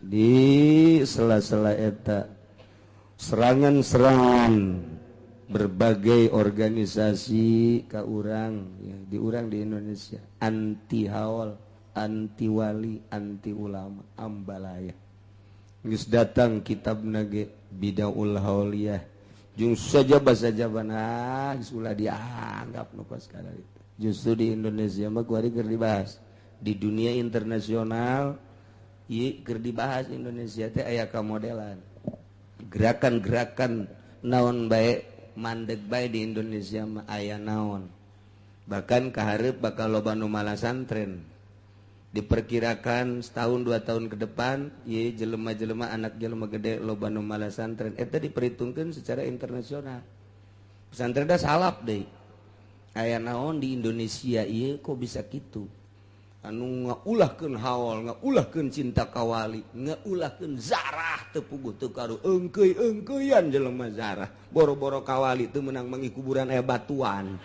Di sela-sela eta serangan-serangan berbagai organisasi ka urang ya, di urang di Indonesia anti haul, anti wali, anti ulama, ambalaya. Geus datang kitab nage Bidaul Hauliyah jeung sajaba sajabana geus ulah dianggap nu kos kana itu. Justru di Indonesia mah kuari keur dibahas. Di dunia internasional ieu keur dibahas Indonesia teh aya kamodelan. Gerakan-gerakan naon bae mandeg bae di Indonesia mah aya naon. Bahkan kahareup bakal loba nu malasantren. Diperkirakan setahun dua tahun ke depan ye jelema-jelema anak jelema gede loba nu malasantren. Eta diperhitungkeun secara internasional. Pesantren da salap deui. Aya naon di Indonesia ieu kok bisa kitu? Anu ngaulahkeun haul, ngaulahkeun cinta kawali, ngaulahkeun zarah teu puguh teu karu eungkeuy-eungkeuyan jelema zarah. Boro-boro kawali teu meunang mangi kuburan aya batuan.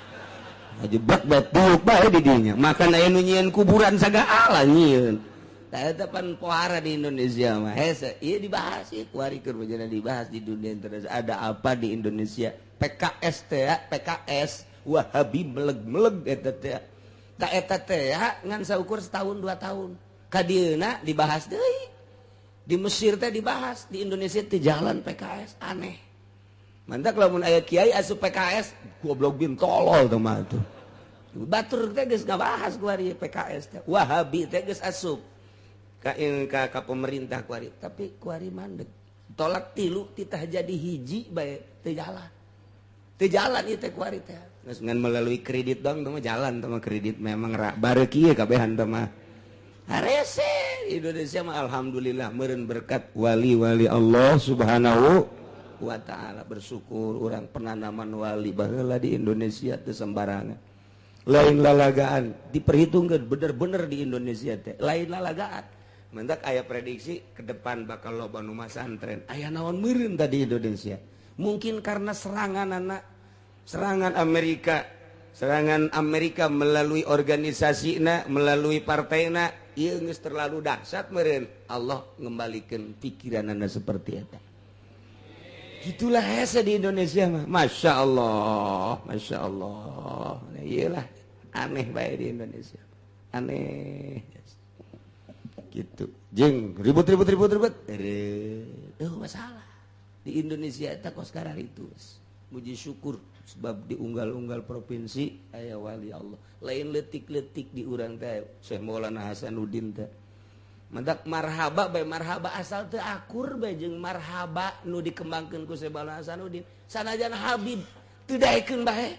Ngajebak batu bae di dinya. Makan aya nu nyieun kuburan sagala nyieun. Tah eta pan pohara di Indonesia mah. Hese ieu dibahas ieu kuari keur bejana dibahas di dunia internasional. Ada apa di Indonesia? PKS teh, PKS Wahabi meleg-meleg eta teh. Tak eta teh ngan saukur setahun dua tahun kadieuna dibahas deui. Di Mesir teh dibahas, di Indonesia teh jalan PKS aneh. Mantak lamun aya kiai asup PKS goblok bin tolol teh mah tuh. Batur teh geus ngabahas kuari PKS teh. Wahabi teh geus asup ka ka pemerintah kuari, tapi kuari mandeg. Tolak tilu titah jadi hiji bae teu jalan. Teu jalan ieu teh kuari teh. Geus ngan melalui kredit dong teh mah jalan teh mah kredit memang bareuki ye kabehan teh mah. Harese Indonesia mah alhamdulillah meureun berkat wali-wali Allah Subhanahu wa taala. Bersyukur urang penanaman wali baheula di Indonesia teu sembarangan. Lain lalagaan diperhitungkeun bener-bener di Indonesia teh lain lalagaan. Mendak aya prediksi ke depan bakal loba nu masantren. Aya naon meureun tadi Indonesia. Mungkin karena serangan anak serangan Amerika melalui organisasina, melalui partaina, ieu geus terlalu dahsyat meureun. Allah ngembalikeun pikiranana seperti eta. Gitulah hese di Indonesia mah. Masya Allah, Masya Allah. Nah, iyalah aneh bae di Indonesia. Aneh. Gitu. Jeung ribut-ribut-ribut-ribut. Masalah. Di Indonesia eta kos sekarang itu. Muji syukur sebab diunggal-unggal provinsi aya wali Allah. Lain letik-letik di urang teh Syekh Maulana Hasanuddin teh. Mantak marhaba bae marhaba asal teu akur bae jeung marhaba nu dikembangkeun ku Syekh Maulana Hasanuddin. Sanajan Habib teu daekeun bae.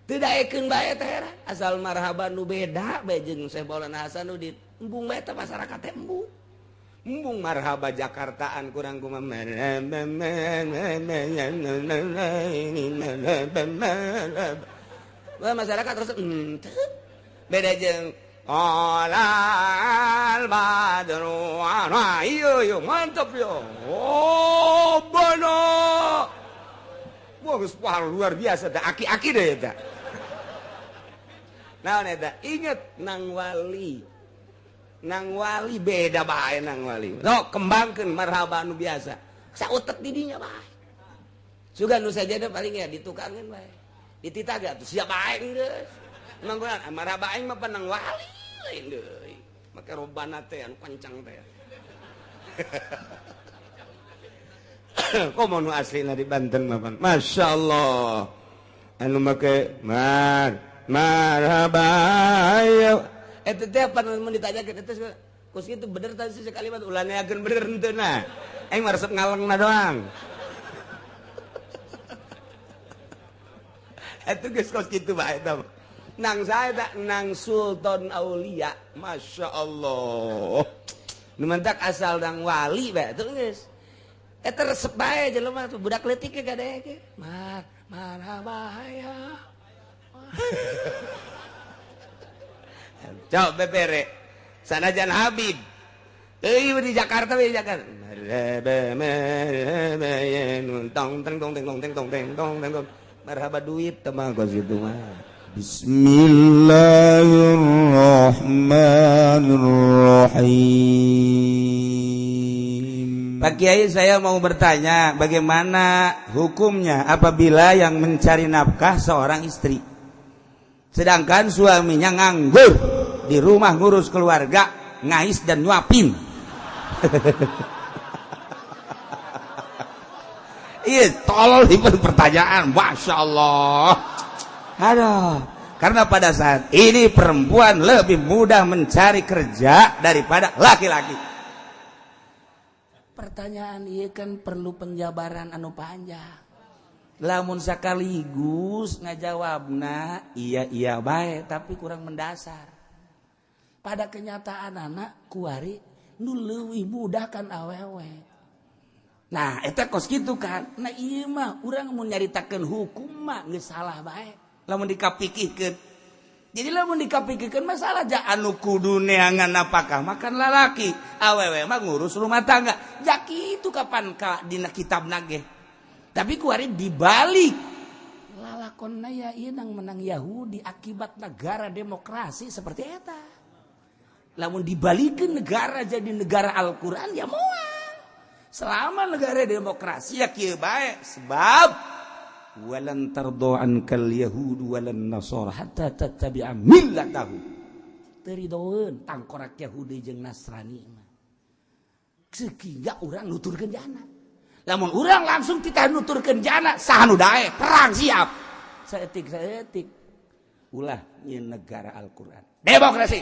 Teu daekeun bae teh heran. Asal marhaba nu beda bae jeung Syekh Maulana Hasanuddin. Embung bae teh masyarakat teh embung. Embung marhaba Jakartaan kurang kumaha. Masyarakat terus beda jeung alal badru ana iyo yo mantap yo. Oh bono. Wah geus luar biasa da aki-aki deh eta. Naon eta? Inget nang wali. Nang wali beda bae nang wali. Sok kembangkeun marhaba nu biasa. Sautek di dinya bae. Sugan nu sajada paling ya ditukangeun bae. Dititaga atuh siap bae geus. Emang marhaba aing mah nang wali lain deui. Make robana teh anu kencang teh. Komo nu aslina di Banten mah pan. Masyaallah. Anu make marhaba ya. Eta teh pan mun ditanyakeun eta kos kitu bener tadi sih kalimat ulah neakeun bener henteu na. Aing mah resep ngalengna doang. Eta geus kos kitu bae eta. Nang saya tak nang Sultan Aulia, Masya Allah. Nu mentak asal nang wali bae tuh geus. Eta resep bae jelema tuh budak leutik ge kadeke. Marhaba ya. Coba bebere. Sanajan Habib. Euy di Jakarta we Jakarta. Tong tong tong tong tong tong tong tong. Marhaba duit teh mah kos kitu mah. Bismillahirrahmanirrahim. Pak Kiai, saya mau bertanya, bagaimana hukumnya apabila yang mencari nafkah seorang istri, sedangkan suaminya nganggur di rumah ngurus keluarga, ngais dan nyuapin. Iya, tolol di pertanyaan, masya Allah. Aduh, karena pada saat ini perempuan lebih mudah mencari kerja daripada laki-laki. Pertanyaan iya kan perlu penjabaran anu panjang. Lamun sekaligus ngajawabna iya iya baik, tapi kurang mendasar. Pada kenyataan anak kuari nu leuwih mudah kan awewe. Nah, eta kos kitu kan. Nah ieu mah urang mun nyaritakeun hukum mah geus salah bae. Lamun dikapikirkeun. Jadi lamun dikapikirkeun masalah ja anu kudu neangan napakah makan lalaki, awewe mah ngurus rumah tangga. Ja kitu kapan ka dina kitabna ge. Tapi kuari dibalik. Lalakonna ya ieu nang menang Yahudi akibat negara demokrasi seperti eta. Lamun dibalikeun negara jadi negara Al-Qur'an ya moal. Selama negara demokrasi ya kieu bae sebab walan tardo ankal yahud walan nasara hatta tattabi'a millatahum. Teu ridoeun tangkorak Yahudi jeung Nasrani mah. Sehingga urang nuturkeun jana. Lamun urang langsung kita nuturkeun jana saha nu dae perang siap. Saeutik-saeutik ulah nyeun negara Al-Qur'an. Demokrasi.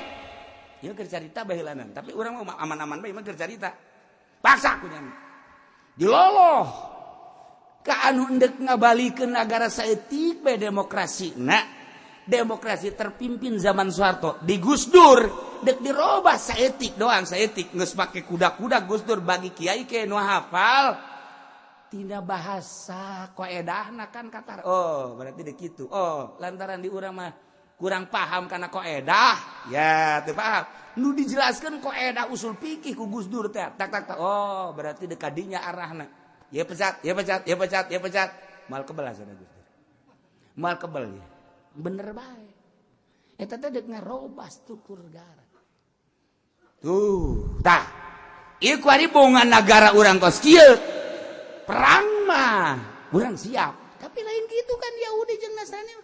Ieu keur carita baheulanan, tapi urang mah aman-aman bae mah keur carita. Paksa ku nya. Diloloh ka anu endek ngabalikeun nagara saeutik bae demokrasi. Nah, demokrasi terpimpin zaman Soeharto di Gus Dur dek dirobah saeutik doang, saeutik geus make kuda-kuda Gus Dur bagi kiai ke nu hafal tina bahasa koedahna kan katar. Oh, berarti dek kitu. Oh, lantaran di urang mah kurang paham karena koedah, ya teu paham. Nu dijelaskan koedah usul fikih ku Gus Dur teh. Tak tak tak. Oh, berarti dek kadinya arahna. Ya pecat, ya pecat, ya pecat, ya pecat. Mal kebel asana Gus Dur. Mal kebel ya. Bener bae. Eta teh deuk ngarobah struktur negara. Tuh, tah. Ieu kuari bongan nagara urang kos kieu. Perang mah urang siap. Tapi lain kitu kan Yahudi jeung Nasrani.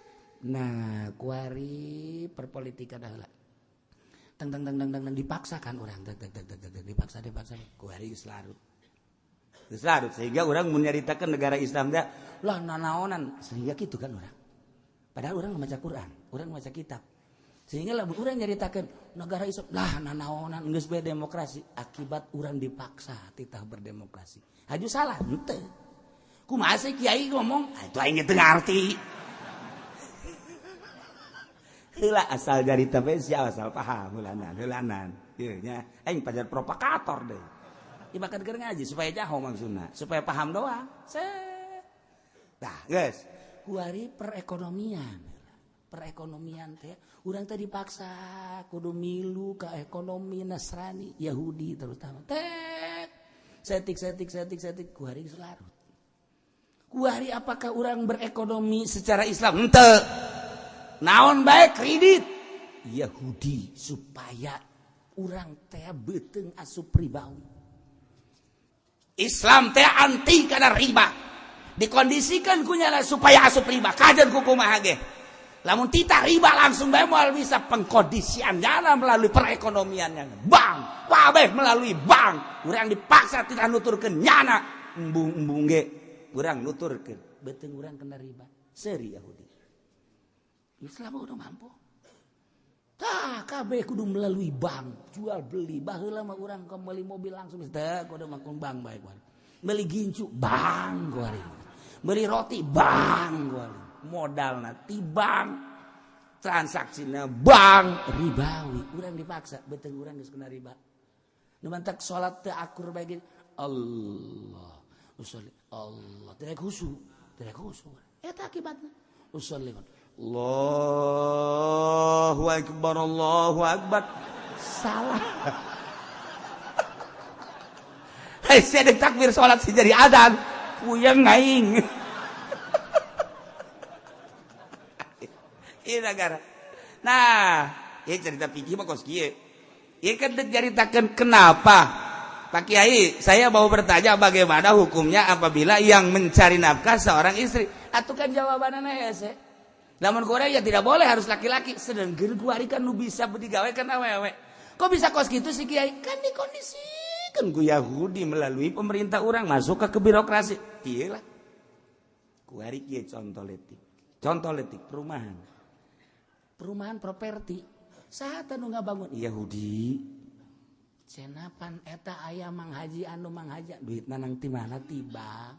Nah, kuari perpolitikan heula. Teng teng teng teng teng dipaksakan urang teng teng teng teng dipaksa dipaksa kuari geus larut. Geus larut sehingga urang mun nyaritakeun negara Islam teh lah nanaonan sehingga kitu kan urang. Padahal urang maca Quran, urang maca kitab. Sehingga lamun urang nyaritakeun negara Islam lah nanaonan geus bae demokrasi akibat urang dipaksa titah berdemokrasi. Haju salah henteu. Kumaha sih kiai ngomong? Ah, itu aing teu ngarti. Heula asal nyarita bae sia asal paham heulanan heulanan. Ieu nya aing pajar provokator deui. Ieu makan keur ngaji supaya jaho maksudna, supaya paham doang. Set. Tah, geus. Kuari perekonomian. Perekonomian teh urang teh dipaksa kudu milu ka ekonomi Nasrani, Yahudi terutama. Tek. Setik setik setik setik kuari geus larut. Kuari apakah urang berekonomi secara Islam? Henteu. Naon bae kredit Yahudi supaya urang teh beuteung asup ribawi. Islam teh anti kana riba. Dikondisikan kunyala supaya asup riba. Kajen ku kumaha ge. Lamun titah riba langsung bae moal bisa pengkondisian jana melalui perekonomiannya. Bank, kabeh melalui bank. Urang dipaksa titah nuturkeun nyana embung-embung ge urang nuturkeun beuteung urang kena riba. Seuri Yahudi. Islam udah mampu. Tah kabeh kudu melalui bank, jual beli. Baheula mah urang meuli mobil langsung teh kudu mangkung bank bae kuari. Meuli gincu bank kuari. Meuli roti bank kuari. Modalna ti bank, transaksina bank, ribawi. Urang dipaksa beuteung urang geus kena riba. Nu mantak salat teu akur bae ge Allah. Usolli Allah, teu khusyuk, teu khusyuk. Eta akibatna. Usolli Allahu Akbar, Allahu Akbar. Salah. Hei, saya ada takbir sholat sih jadi adzan. Puyeng aing. Ieu negara. Nah, ieu cerita fikih mah kos kieu. Ieu kan deuk nyaritakeun kenapa Pak Kiai, saya mau bertanya bagaimana hukumnya apabila yang mencari nafkah seorang istri? Atuh kan jawabannya hese. Lamun Korea ya tidak boleh, harus laki-laki. Sedangkan kuari kan nu bisa digawe kan awewe. Kok bisa kos gitu sih, Kiai? Kan dikondisikan ku Yahudi melalui pemerintah orang masuk ke birokrasi. Kieu lah. Kuari kieu contoh letik. Contoh letik perumahan. Perumahan properti. Saha nu ngabangun? Yahudi. Cenapan eta aya Mang Haji, anu Mang Haji duit nanang ti mana? Ti bank.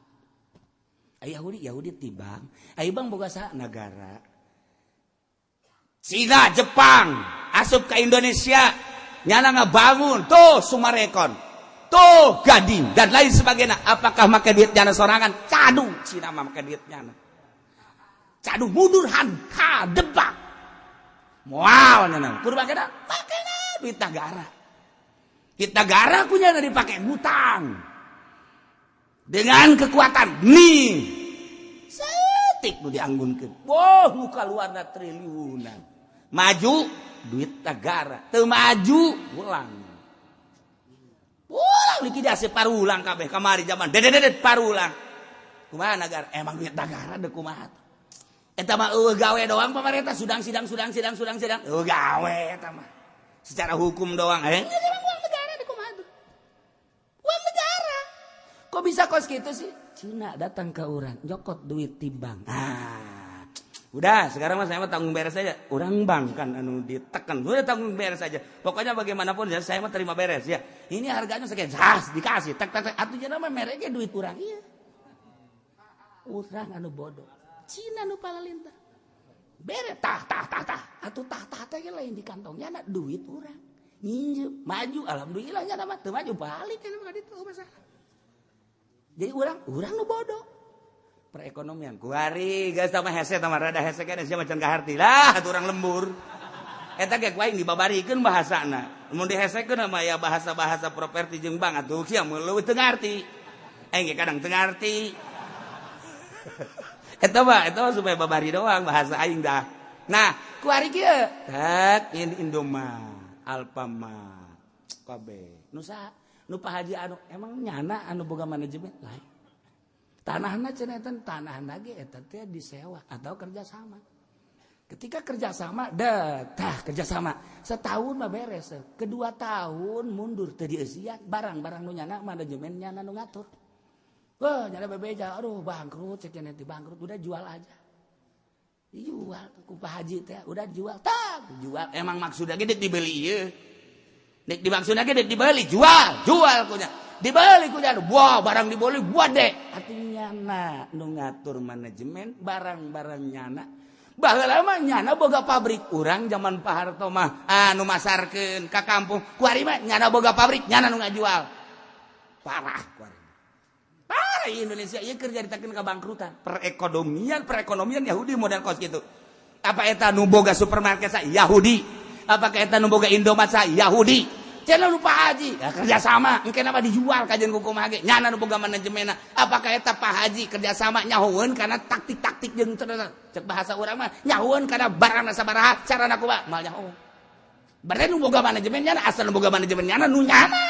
Yahudi, Yahudi ti bank. Aya bank boga saha? Negara. Cina, Jepang asup ke Indonesia, nyana ngabangun tuh Summarecon, tuh Gading, dan lain sebagainya. Apakah make duit nyana sorangan? Cadu Cina mah make duit nyana. Cadu mundur hanka debak moal nyana kudu make make duit negara. Duit negara punya dipakai ngutang dengan kekuatan nih setik nu dianggunkeun. Wah, nu kaluarna triliunan. Maju duit negara, teu maju ulang ulang likuidasi parulang kabeh. Kamari zaman dedededet parulang. Kumaha negara? Emang duit negara deh, kumaha eta mah? Eueuh gawe doang pemerintah, sidang sidang sidang sidang sidang sidang, eueuh gawe eta mah secara hukum doang. Eh, uang negara di kumaha tuh? Uang negara kok bisa kos gitu sih? Cina datang ke orang, nyokot duit ti bank. Ah, udah, sekarang mas saya mah tanggung beres saja. Orang bank kan anu ditekan, udah tanggung beres saja. Pokoknya bagaimanapun ya saya mah terima beres ya. Ini harganya sekian, has dikasih, tek tek tek. Atuh mah mereknya duit urang, iya. Urang anu bodoh. Cina nu palalinta. Bere tah tah tah tah. Atuh tah tah teh lain di kantongnya na duit urang. Nginjem, maju alhamdulillah nya mah, teu maju balik kan mah ditu masalah. Jadi urang urang nu bodoh. Perekonomian kuari geus sama hese sama rada hese kan sia macan kaharti lah atuh urang lembur. Eta ge ku aing dibabarikeun bahasana. Mun dihesekeun mah ya bahasa-bahasa properti jeung bank atuh sia mun leuwih teu ngarti. Aing ge kadang teu ngarti. Eta mah supaya babari doang bahasa aing dah. Nah, kuari kieu. Tak ini Indomart, Alfamart, kabeh. Nu saha? Nu Pak Haji anu emang nyana anu boga manajemen lain. Tanahna cenah eta, tanahna ge eta teh disewa atau kerjasama. Ketika kerjasama, dah tah kerjasama. Setahun mah beres. Kedua tahun mundur teu dieusian barang-barang nu nyana manajemen nyana nu ngatur. Wah, nyana bebeja, aduh bangkrut, cek nanti bangkrut, udah jual aja. Dijual ku Pak Haji teh, udah jual, tak jual. Emang maksudnya ge dibeli ieu. Dek dimaksudnya ge dek dibeli, jual, jual kunya. Dibeli kunya, wah barang dibeli buat deh. Artinya nyana nu ngatur manajemen barang-barang nyana. Baheula mah nyana boga pabrik, urang zaman Pak Harto mah anu masarkeun ka kampung. Kuari mah nyana boga pabrik, nyana nu ngajual. Parah kuari. Parah Indonesia ieu keur nyaritakeun kabangkrutan. Perekonomian, perekonomian Yahudi model kos gitu. Apa eta nu boga supermarket sa Yahudi? Apakah eta nu boga Indomaret sa Yahudi? Cenah nu Pak Haji, ya kerjasama, engke nama dijual kajian ku kumaha ge. Nyana nu boga manajemenna. Apakah eta Pak Haji kerjasama nyahoeun karena taktik-taktik jeung cek bahasa urang mah nyahoeun karena barangna sabaraha, carana kumaha, moal nyahoeun. Berarti nu boga manajemen nyana, asal nu boga manajemen nyana nu nyana.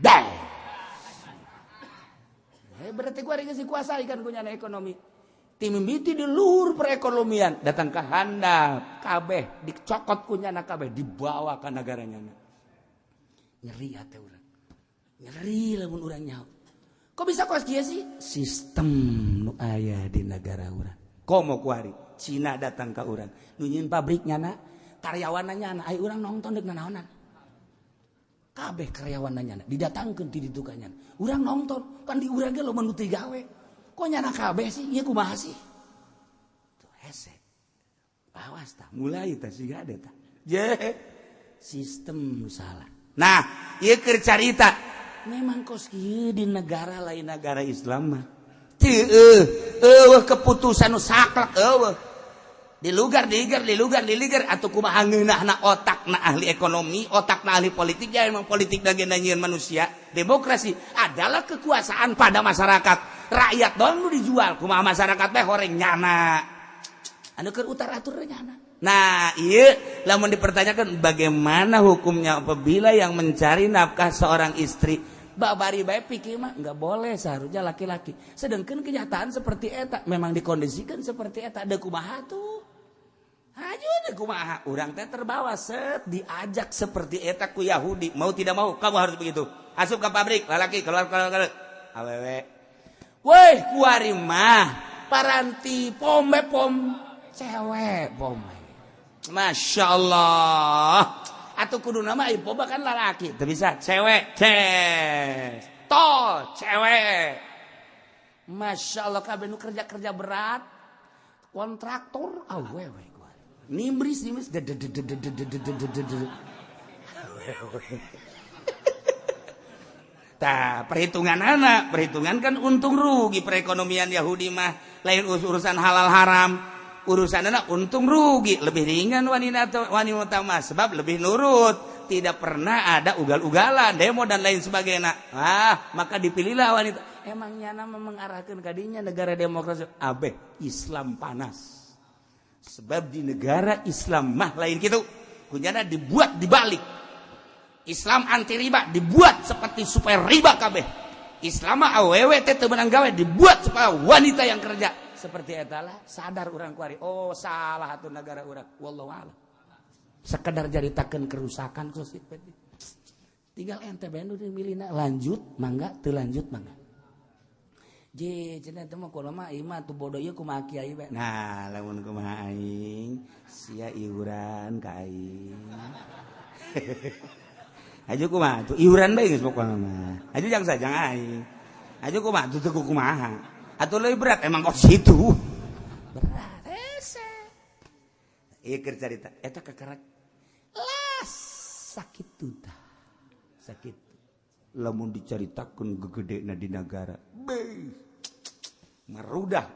Dah. Eh, berarti gua geus dikuasai kan ku nyana ekonomi. Ti mimiti di luhur perekonomian datang ke handap kabeh dicokot ku nyana, kabeh dibawa ke negara nyana. Nyeri hati urang, nyeri lamun urang nyaho kok bisa kos kieu sih sistem nu aya di negara urang. Komo kuari Cina datang ke urang nu nyieun pabrik nyana, karyawan nyana, ai urang nonton deuk nanaonan? Kabeh karyawan nyana didatangkeun ti ditu ka nyana, urang nonton kan di urang ge loba nu teu gawe. Kok nyana kabeh sih? Ieu kumaha sih? Tuh hese. Awas tah, mulai tah siga ada tah. Je sistem nu salah. Nah, ieu keur carita. Memang kos kieu di negara lain negara Islam mah. Teu eueuh keputusan nu saklek eueuh. Dilugar, diigar, dilugar, diligar atau kumaha ngeunahna otakna ahli ekonomi, otakna ahli politik. Ya emang politik lagi nyieun manusia. Demokrasi adalah kekuasaan pada masyarakat. Rakyat doang nu dijual. Kumaha masyarakat teh horeng nyana. Anu keur utar atur nyana. Nah, iya, lamun dipertanyakan bagaimana hukumnya apabila yang mencari nafkah seorang istri, babari bae pikir mah nggak boleh, seharusnya laki-laki. Sedangkan kenyataan seperti eta memang dikondisikan seperti eta, deuk kumaha tuh? Hayu deuk kumaha? Urang teh terbawa set diajak seperti eta ku Yahudi, mau tidak mau kamu harus begitu. Asup ke pabrik, lalaki keluar keluar keluar. Awewe. Woi, kuari mah paranti pombe pom cewek pombe. Masya Allah. Atau kudu nama ibu bahkan lalaki. Teu bisa cewek, ces. Tol cewek. Masya Allah kabeh nu kerja-kerja berat. Kontraktor awewe gua. Nimris nimris awewe. Tah, perhitungan anak, perhitungan kan untung rugi perekonomian Yahudi mah lain urusan halal haram. Urusan anak untung rugi lebih ringan wanita wanita mah sebab lebih nurut, tidak pernah ada ugal-ugalan, demo dan lain sebagainya. Ah, maka dipilihlah wanita. Emangnya nama mengarahkan kadinya negara demokrasi abeh Islam panas. Sebab di negara Islam mah lain gitu. Kunyana dibuat dibalik. Islam anti riba dibuat seperti supaya riba kabeh. Islam mah awewe teh teu meunang gawe dibuat supaya wanita yang kerja. Seperti etalah sadar urang kuari. Oh salah atuh negara urang. Wallahu a'lam. Sekedar jaritakeun kerusakan sosial. Tinggal ente bae nu milihna lanjut mangga teu lanjut mangga. Je cenah teh mah kulo mah ieu mah tuh bodoh ieu kumaha kiai bae. Nah, lamun kumaha aing sia iuran ka aing. Aju kumaha tuh iuran bae geus pokona mah. Aju jang sajang aing. Aju kumaha tuh teu kumaha. Atau lebih berat emang kok situ berat hese ieu keur carita eta kakarak las sakit tah sakit lamun dicaritakeun gegedena di nagara beuh marudah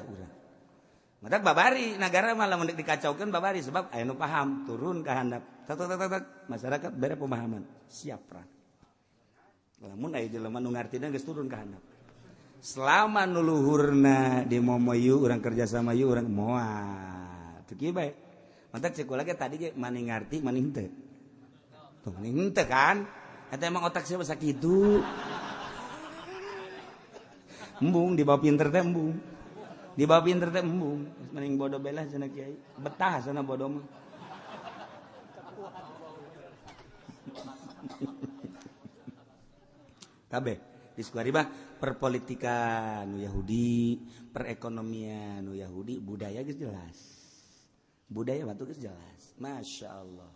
urang matak babari nagara mah lamun dikacaukeun babari sebab aya nu paham turun ka handap tak tak tak masyarakat bere pemahaman siap perang lamun aya jelema nu ngartina geus turun ka handap. Selama nuluhurna di momoyu urang kerja sama yu urang moal teu kieu bae. Mantak cek kula ge tadi ge maning ngarti maning henteu. Tuh maning henteu kan? Eta emang otak sia sakitu. Embung dibawa pinter teh embung. Dibawa pinter teh embung. Maning bodoh belah cenah kiai. Betah sana bodoh mah. Kabeh di Sukaribah perpolitikan nu Yahudi, perekonomian nu Yahudi, budaya geus jelas. Budaya batu geus jelas. Masya Allah.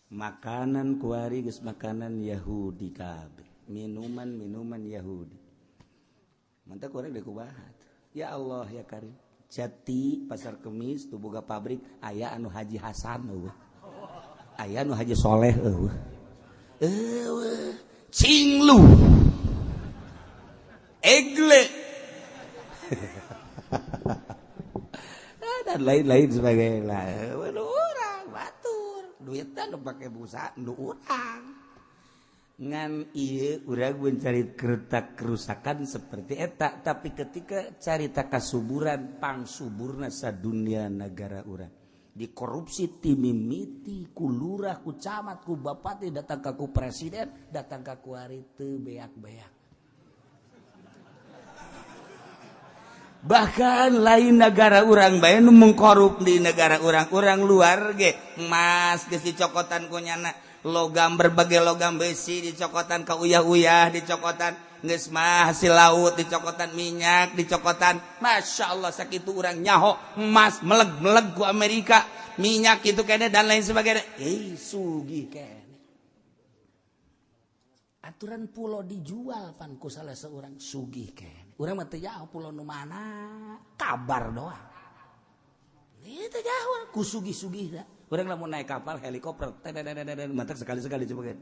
Makanan kuari geus makanan Yahudi kabeh. Minuman-minuman Yahudi. Mantap kuari deui kumaha. Ya Allah ya Karim. Jati Pasar Kemis tuh boga pabrik aya anu Haji Hasan eueuh. Aya anu Haji Soleh eueuh. Eueuh. Cinglu. Egle dan lain-lain sebagainya. Nu urang batur duitna nu pake busa nu urang ngan ieu urang mencari kerutak kerusakan seperti eta, tapi ketika carita kasuburan pangsuburna sadunia negara urang dikorupsi timimiti ku lurah ku camat ku bapati datang ka ku presiden datang ka ku ari teu beak-beak. Bahkan lain negara urang bae nu mengkorup di negara urang, urang luar ge emas geus dicokotan ku nyana, logam berbagai logam besi dicokotan ka uyah-uyah dicokotan, geus mah hasil laut dicokotan, minyak dicokotan. Masya Allah sakitu urang nyaho emas meleg-meleg ku Amerika, minyak kitu kene dan lain sebagainya. Sugih kene. Aturan pulau dijual pan ku salah seorang sugih kene. Urang mah teu jauh pulau nu mana, kabar doang. Ieu teu jauh ku sugih-sugihna. Urang lamun naik kapal helikopter mantak sekali-sekali coba ge.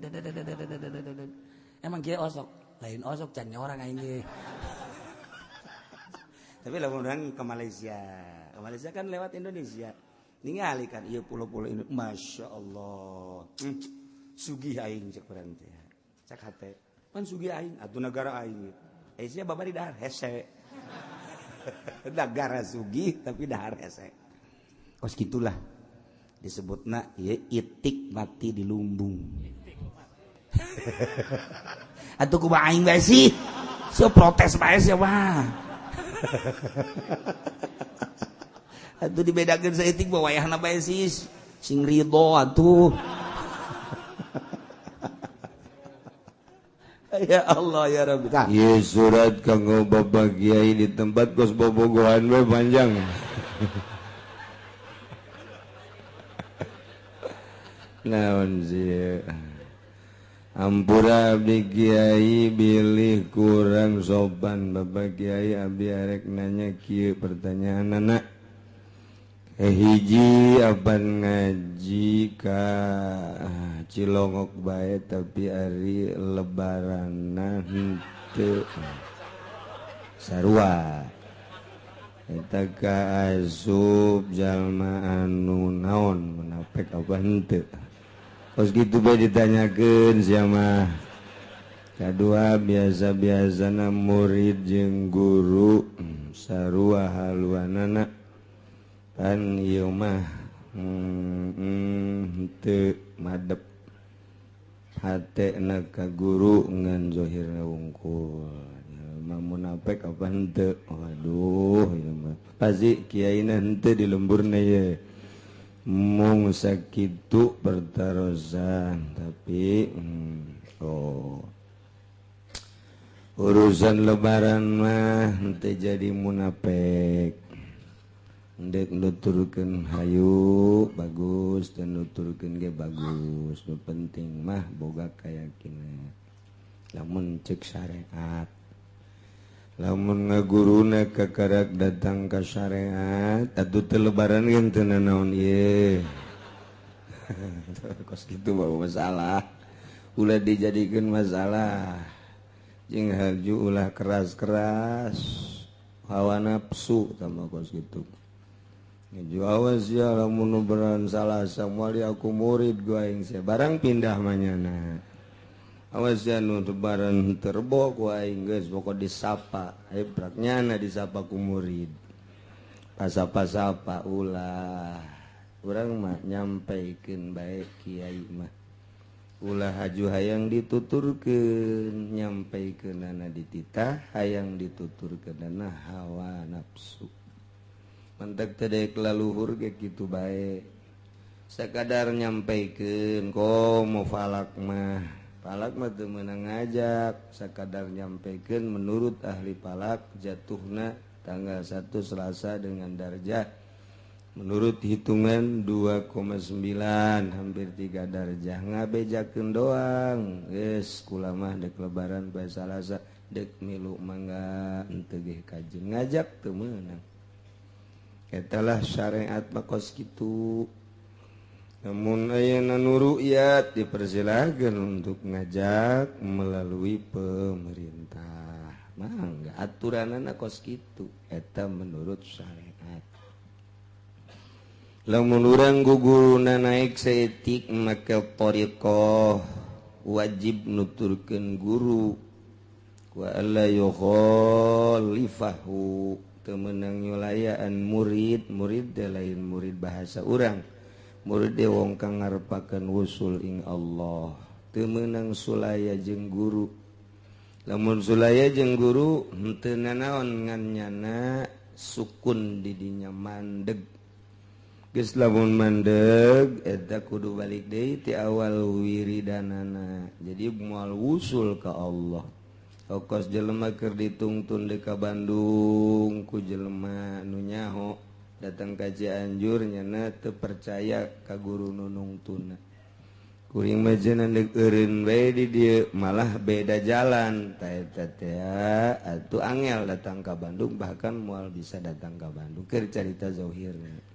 Emang kieu osok, lain osok can nyorang aing ge. Tapi lamun urang ke Malaysia kan lewat Indonesia. Ningali kan ieu pulau-pulau ini, Masya Allah. Sugih aing cek urang teh. Cek hate. Pan sugih aing atuh negara aing. Sia babari dahar hese. Negara sugih tapi dahar hese. Kos gitulah disebutna ieu itik mati di lumbung. Atuh kumaha aing bae sih? Sia protes bae sia mah. Atuh dibedakeun saeutik bae wayahna bae sih. Sing ridho atuh. Ya Allah ya Rabbi. Ieu surat kanggo Bapak Kiai di tempat kos bobogohan we panjang. Naon sih? Ampura abdi Kiai bilih kurang sopan. Bapak Kiai abdi arek nanya kieu pertanyaan anak. Hiji apan ngaji ka Cilongok bae tapi ari lebaranna henteu sarua. Eta ka asup jalma anu naon munafik apa henteu. Kos gitu bae ditanyakeun sia mah. Kadua biasa-biasana murid jeung guru sarua haluanana. Pan ieu mah teu madep hatena ka guru ngan zahirna wungkul. Mah munafik apa henteu? Waduh ieu mah. Pasti kiaina henteu di lemburna ye. Mung sakitu pertarosan tapi oh urusan lebaran mah henteu jadi munafik. Ndek nuturkeun hayu bagus dan nuturkeun ge bagus. Nu penting mah boga kayakinan. Lamun cek syariat, lamun ngaguruna kakarak datang ka syariat atuh teu lebaran ge teu nanaon ieu. Kos kitu mah masalah. Ulah dijadikeun masalah. Jeung haju ulah keras-keras hawa nafsu tambah kos kitu. Ngeju awas ya lamun nu beran salah samuali aku murid gua aing sia barang pindah manyana. Awas ya nu lebaran terbo ku aing geus pokok disapa hebrak nyana disapa ku murid. Pasapa-sapa ulah. Urang mah nyampaikeun bae kiai mah. Ulah haju hayang dituturkeun nyampaikeunana dititah hayang dituturkeunana hawa nafsu. Mentek tedek laluhur ge kitu bae. Sakadar nyampaikeun komo falak mah. Falak mah teu meunang ngajak, sakadar nyampaikeun menurut ahli falak jatuhna tanggal 1 Selasa dengan darjah menurut hitungan 2,9 hampir 3 darjah ngabejakeun doang. Geus kula mah dek lebaran bae Salasa dek milu mangga henteu ge kajeun ngajak teu meunang. Etalah syariat makos kitu. Namun ayeuna nu ru'yat dipersilakan untuk ngajak melalui pemerintah. Mangga aturanana kos kitu eta menurut syariat. Lamun urang guguruna naik saeutik make thariqah wajib nuturkeun guru wa alla yukhalifahu. Temenang nyulayaan murid, murid de lain murid bahasa urang. Murid de wong kang ngarepakeun wusul ing Allah. Teu meunang sulaya jeung guru. Lamun sulaya jeung guru henteu nanaon ngan nyana sukun di dinya mandeg. Geus lamun mandeg eta kudu balik deui ti awal wiridanana. Jadi moal wusul ka Allah. Okos jelema keur ditungtun deui ka Bandung ku jelema nu nyaho datang ka Cianjur nyana teu percaya ka guru nu nungtuna. Kuring mah cenah deuk eureun bae di dieu malah beda jalan ta eta teh atuh angel datang ka Bandung bahkan moal bisa datang ka Bandung keur carita zahirna.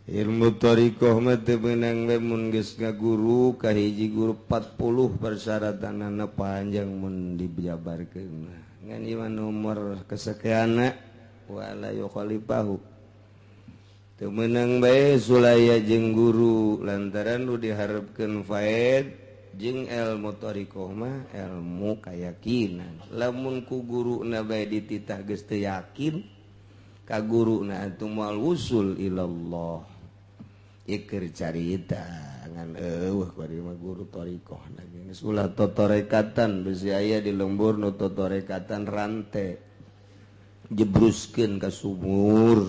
Ilmu thariqah mah teu meunang we mun geus ngaguru ka hiji guru 40 persyaratanana panjang mun dijabarkeun. Ngan ieu mah nomor kesekianna wala yukhalifahu. Teu meunang bae sulaya jeung guru lantaran nu diharepkeun faed jeung ilmu thariqah mah ilmu kayakinan. Lamun ku guruna bae dititah geus teu yakin Ka guruna atuh moal wusul ilallah. Iker carita ngan eueuh kuari mah guru thariqah geus ulah totorekatan besi aya di lembur nu totorekatan rante jebruskeun ka sumur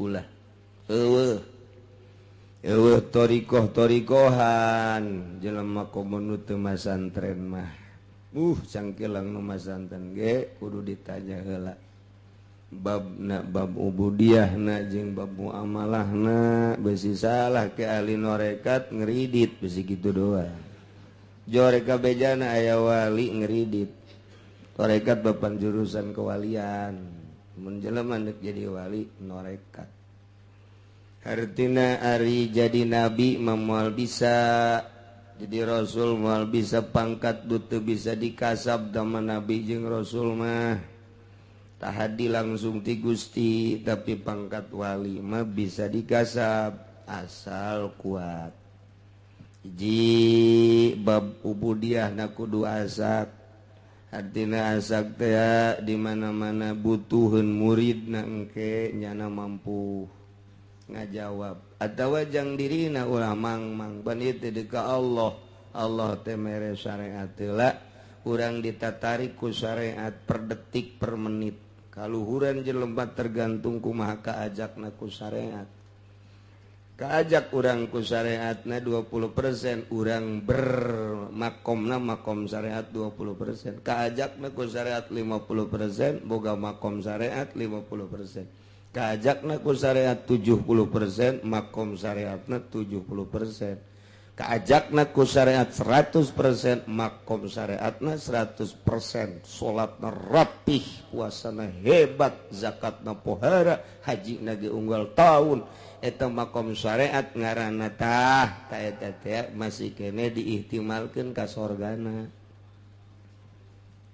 ulah eueuh eueuh thariqah-thariqahan jelema komo nu teu masantren mah cangkelang nu masantren ge kudu ditanya heula babna bab ubudiyahna jeung bab muamalahna besi salah ke ahli norekat ngeridit besi kitu doang joreka bejana aya wali ngeridit torekat bapan jurusan kewalian mun jelema deuk jadi wali norekat hartina ari jadi nabi mah moal bisa jadi rasul moal bisa pangkat dutu bisa dikasab dama nabi jeung rasul mah tahadi langsung ti Gusti tapi pangkat wali mah bisa dikasab asal kuat hiji bab ubudiyah na kudu asak artina asak teh di mana-mana butuheun muridna engke nyana mampu ngajawab atawa jang dirina ulah mangmang ban ieu teh ka Allah Allah teh mere syariat heula urang ditatarik ku syariat per detik per menit kaluhuran jelema tergantung kumaha kaajakna ku syariat kaajak urang ku syariatna 20% urang bermakomna makom syariat 20% kaajakna ku syariat 50% boga makom syariat 50% kaajakna ku syariat 70% makom syariatna 70% kaajakna ku syariat 100% makom syariatna 100% salatna rapih puasana hebat zakatna pohara hajina ge unggal taun eta makom syariat ngaranna tah ta eta teh masih kene diihtimalkeun ka sorgana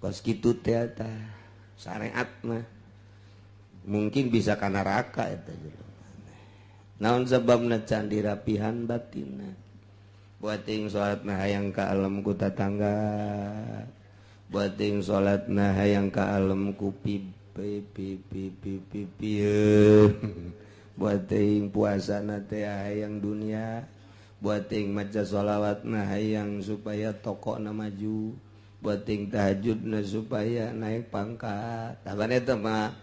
kos kitu teh tah syariat mah mungkin bisa ka neraka eta jelema naon sababna can dirapihan batinna buat ting salat nah hayang ka alam ku tatangga buat ting salat nah hayang ka alam ku pi pi pi pi pi pi buat ting puasa na teh hayang dunia buat ting maca sholawat nah hayang supaya tokona maju buat ting tahajud na supaya naik pangkat taban eta mah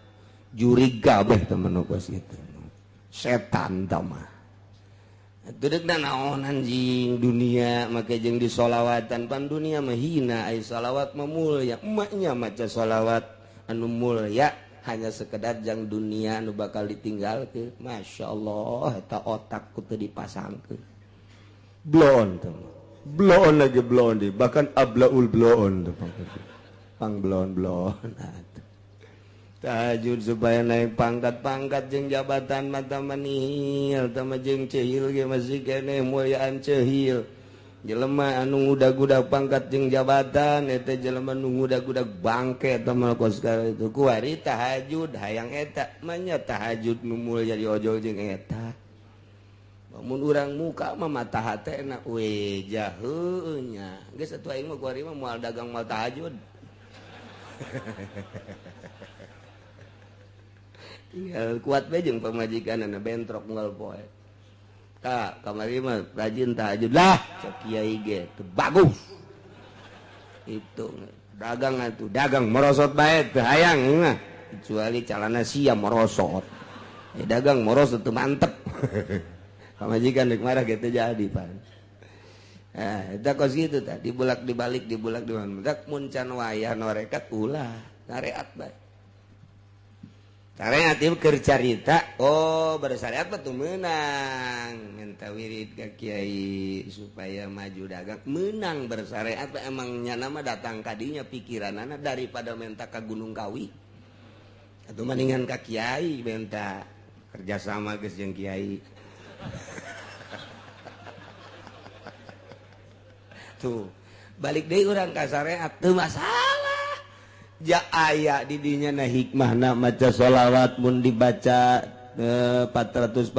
jurig kabeh temen kos kitu setan tah mah duduk naon anjing dunia make jeung di sholawatan pan dunia mah hina ai sholawat mah mulya emaknya maca sholawat anu mulya hanya sekedar jang dunia anu bakal ditinggalkeun masyaallah eta otak ku teu dipasangkeun bloon teh bloon lagi bloon di bahkan ablaul bloon teh pang bloon bloon tahajud supaya naik pangkat-pangkat jeung jabatan mata manihil tama jeung cehil ge masih keneh mulyaan cehil jelema anu ngudag-gudag pangkat jeung jabatan eta jelema nu ngudag-gudag bangke eta mah kos itu kuari tahajud hayang eta manya tahajud nu mulya diojol jeung eta mun urang muka mah mata hatena we jaheunya nya geus atuh aing mah kuari mah moal dagang moal tahajud tinggal kuat bae jeung pamajikanna bentrok unggal poe ka kamari mah rajin tahajud lah cek kiai ge teu bagus itu dagang atuh dagang merosot bae teu hayang mah kecuali calana sia merosot dagang merosot teu mantep pamajikan rek marah ge teu jadi pan eta kos kitu tah dibulak dibalik dibulak dibalik mun can wayah norekat ulah syariat bae syariat ieu keur carita oh bersyariat mah teu meunang minta wirid ka kiai supaya maju dagang meunang bersyariat emang nyana mah datang ka dinya pikiranana daripada minta ka Gunung Kawi atuh mendingan ka kiai minta kerjasama geus jeung kiai tuh balik deui urang ka syariat teu masalah ja aya di dinya na hikmahna maca sholawat mun dibaca 444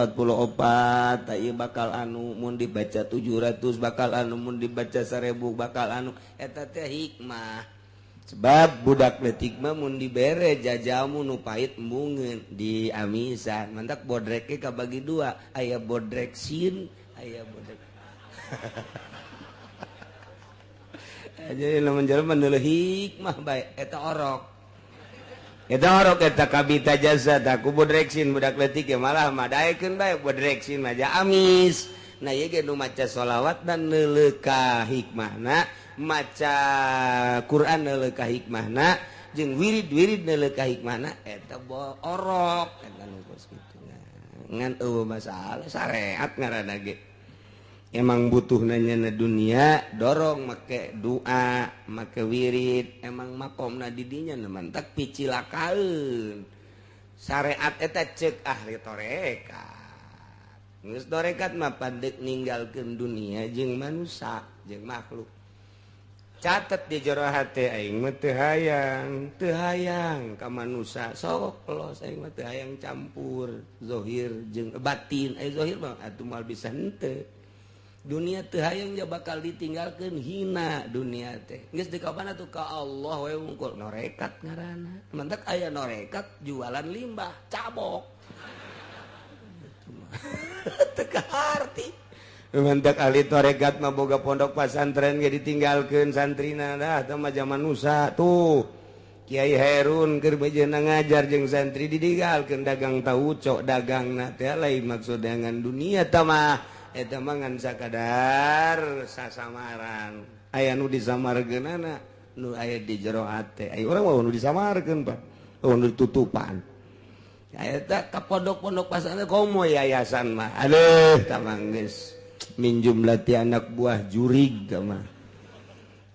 ieu bakal anu mun dibaca 700 bakal anu mun dibaca 1000 bakal anu eta teh hikmah Sebab budak leutik mah mun dibere jajamu nu pahit embungeun di amisan. Mantak bodreke kabagi dua, aya bodrek sin, aya bodrek. Jadi lamun jelema neuleuh hikmah bae eta orok. Eta orok eta kabita jasa tah ku bodrek sin budak leutik ge malah madaekeun bae bodrek sin mah amis. Nah ieu ge nu maca sholawat dan neuleuh ka hikmahna, maca Quran neuleuh ka hikmahna, jeung wirid-wirid neuleuh ka hikmahna eta orok eta nu kos kitu. Ngan eueuh masalah syariat ngaranna ge. Emang butuh nanya na dunia dorong make doa, make wirid, emang makomna di dinya nu mantak picilakaeun. Syariat eta ceuk ahli tarekat. Geus tarekat mah pandek ninggalkeun dunia jeung manusia, jeung makhluk. Catet di jero hate aing mah teu hayang ka manusia. Sok los aing mah teu hayang campur zahir jeung batin. Ai zahir mah atuh moal bisa henteu. Dunia teu hayang ja bakal ditinggalkeun hina dunia teh. Geus dikapan atuh ka Allah we wungkul norekat ngaranna. Mantak aya norekat jualan limbah, cabok. Teu kaharti. Mantak ahli tarekat mah boga pondok pasantren ge ditinggalkeun santrina dah teh mah zaman nusa tuh. Kiai Herun keur bejeuna ngajar jeung santri ditinggalkeun dagang tauco dagangna teh lain maksud dengan dunia teh mah eta mah ngan sakadar sasamaran. Aya nu disamarkeunana nu aya di jero hate. Aya urang mah nu disamarkeun Pak. Nu ditutupan. Eta ka pondok-pondok pasantren komo yayasan mah. Aduh, tamang geus minjum latih anak buah jurig mah.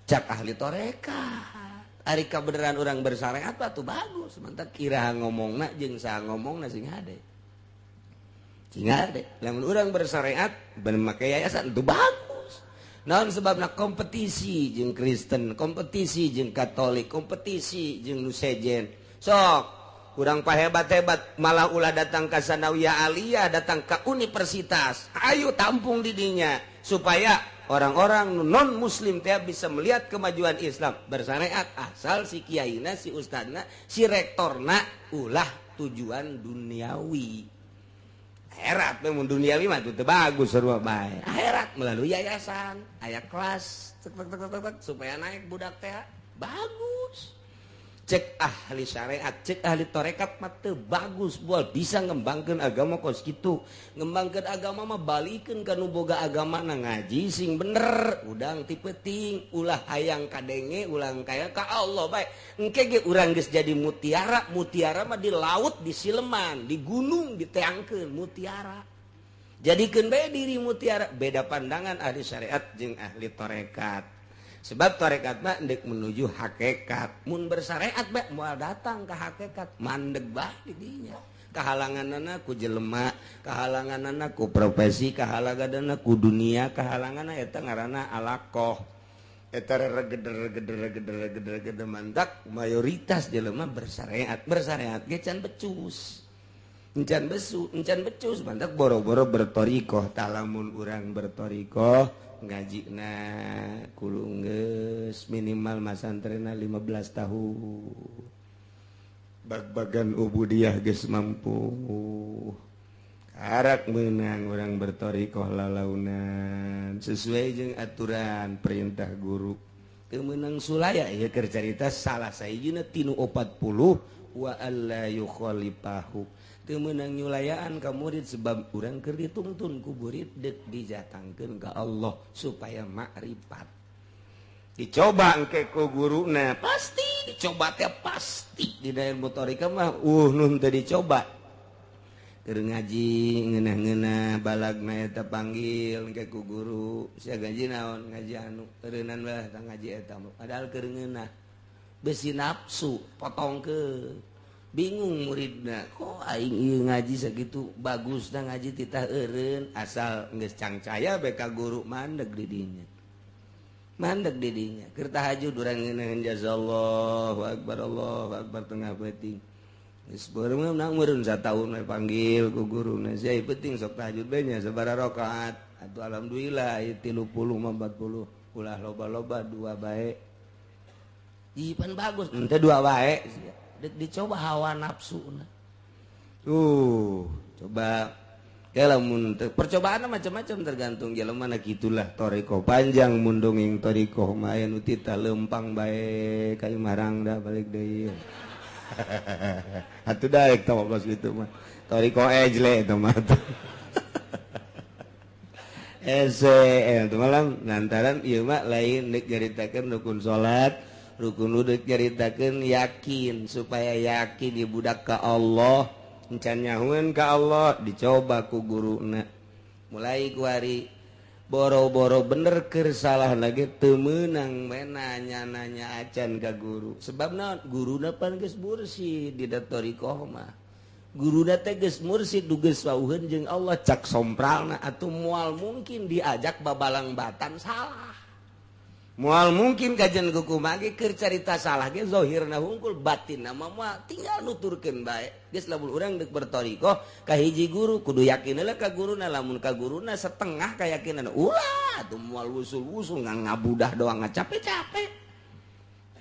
Cak ahli tarekat. Ari kabeneran urang bersyariat mah tuh bagus. Mantap kira ngomongna jeung saha ngomongna sing hade. Sing hade. Lamun urang bersyariat ben make yayasan tuh bagus. Naon sebabna kompetisi jeung Kristen, kompetisi jeung Katolik, kompetisi jeung nu sejen. Sok kurang pahebat-hebat malah ulah datang ke Sanawiyah Aliyah, datang ke universitas. Ayo tampung didinya supaya orang-orang non muslim teh bisa melihat kemajuan Islam bersyariat asal si kiaina, si ustadna, si rektorna ulah tujuan duniawi. Akhirat mun duniawi mah teu bagus sarua bae. Akhirat melalui yayasan, aya kelas tek tek tek tek supaya naik budak teh bagus. Cek ahli syariat, cek ahli tarekat mah teu bagus bual bisa ngembangkeun agama kos kitu. Ngembangkeun agama mah balikeun ka nu boga agama na ngaji sing bener, udang ti peuting, ulah hayang kadenge, ulah kaya ka Allah bae. Engke ge urang geus jadi mutiara, mutiara mah di laut, di sileman, di gunung diteangkeun mutiara. Jadikeun bae diri mutiara, beda pandangan ahli syariat jeung ahli tarekat. Sebab tarekat mah ndek menuju hakikat. Mun bersyariat bae moal datang ka hakikat, mandeg bae di dinya. Kahalanganana ku jelema, kahalanganana ku profesi, kahalanganana ku dunia, kahalanganana eta ngaranna alaqah. Eta regeder-regeder-regeder-regeder mantak mayoritas jelema bersyariat, bersyariat ge can becus. Encan besu, encan becus mantak boro-boro bertorikoh. Talamun urang bertorikoh ngajina kudu geus minimal masantrena 15 tahun. Bag-bagan ubudiyah geus mampu. Karak meunang urang bertorikoh lalaunan sesuai jeung aturan perintah guru. Teu meunang sulaya ieu keur carita salah sahijina tinu 40 wa alla yukhalifahu. Teu meunang nyulayaan ka murid sebab urang keur dituntun ku murid deuk dijatangkeun ka Allah supaya makrifat. Dicoba engke ku guruna pasti dicoba teh pasti di daerah motorika mah nun teu dicoba. Keur ngaji ngeunah-ngeunah balagna eta panggil engke ku guru sia gaji naon ngaji anu eureunnan bae tah ngaji eta padahal keur ngeunah besi nafsu potongkeun. Bingung muridna kok aing ieu ngaji sakitu bagusna ngaji titah eureun asal geus cangcaya bae ka guru mandeg di dinya. Mandeg di dinya keur tahajud urang ngeunaheun jazallahu akbar Allahu akbar tengah peuting. Geus beureum nang meureun sataun we panggil ku guruna sia peuting sok tahajud bae nya sabaraha rakaat. Atuh alhamdulillah ieu 30 mah 40 ulah loba-loba dua bae. Ih pan bagus ente dua bae dek dicoba hawa nafsuna. Coba ya lamun percobaan macam-macam tergantung jelema na kitulah toriko panjang mundunging toriko mah aya nu tita lempang bae ka marang da balik deui. Atuh daek tah kos kitu mah. Toriko ejle eta mah. Ese itu malam lantaran ieu mah lain deuk nyaritakeun rukun salat, rukun deuk nyaritakeun yakin supaya yakin di budak ka Allah. Encan nyahueun ka Allah dicoba ku guruna mulai kuari boro-boro bener keur salah lagi teu meunang nanya-nanya acan ka guru sebab naon guruna pan geus mursid di thoriqoh mah guruna teh geus mursid geus wauheun jeung Allah cak sompralna atuh moal mungkin diajak babalang batan salah moal mungkin kajian kumaha ge keur carita salah ge zahirna hungkul batinna mah moal tinggal nuturkeun bae geus lamun urang deuk berthoriqoh ka hiji guru kudu yakin heula ka guruna lamun ka guruna setengah kayakinan ulah atuh moal wusul-wusul ngabudah doang ngacape-cape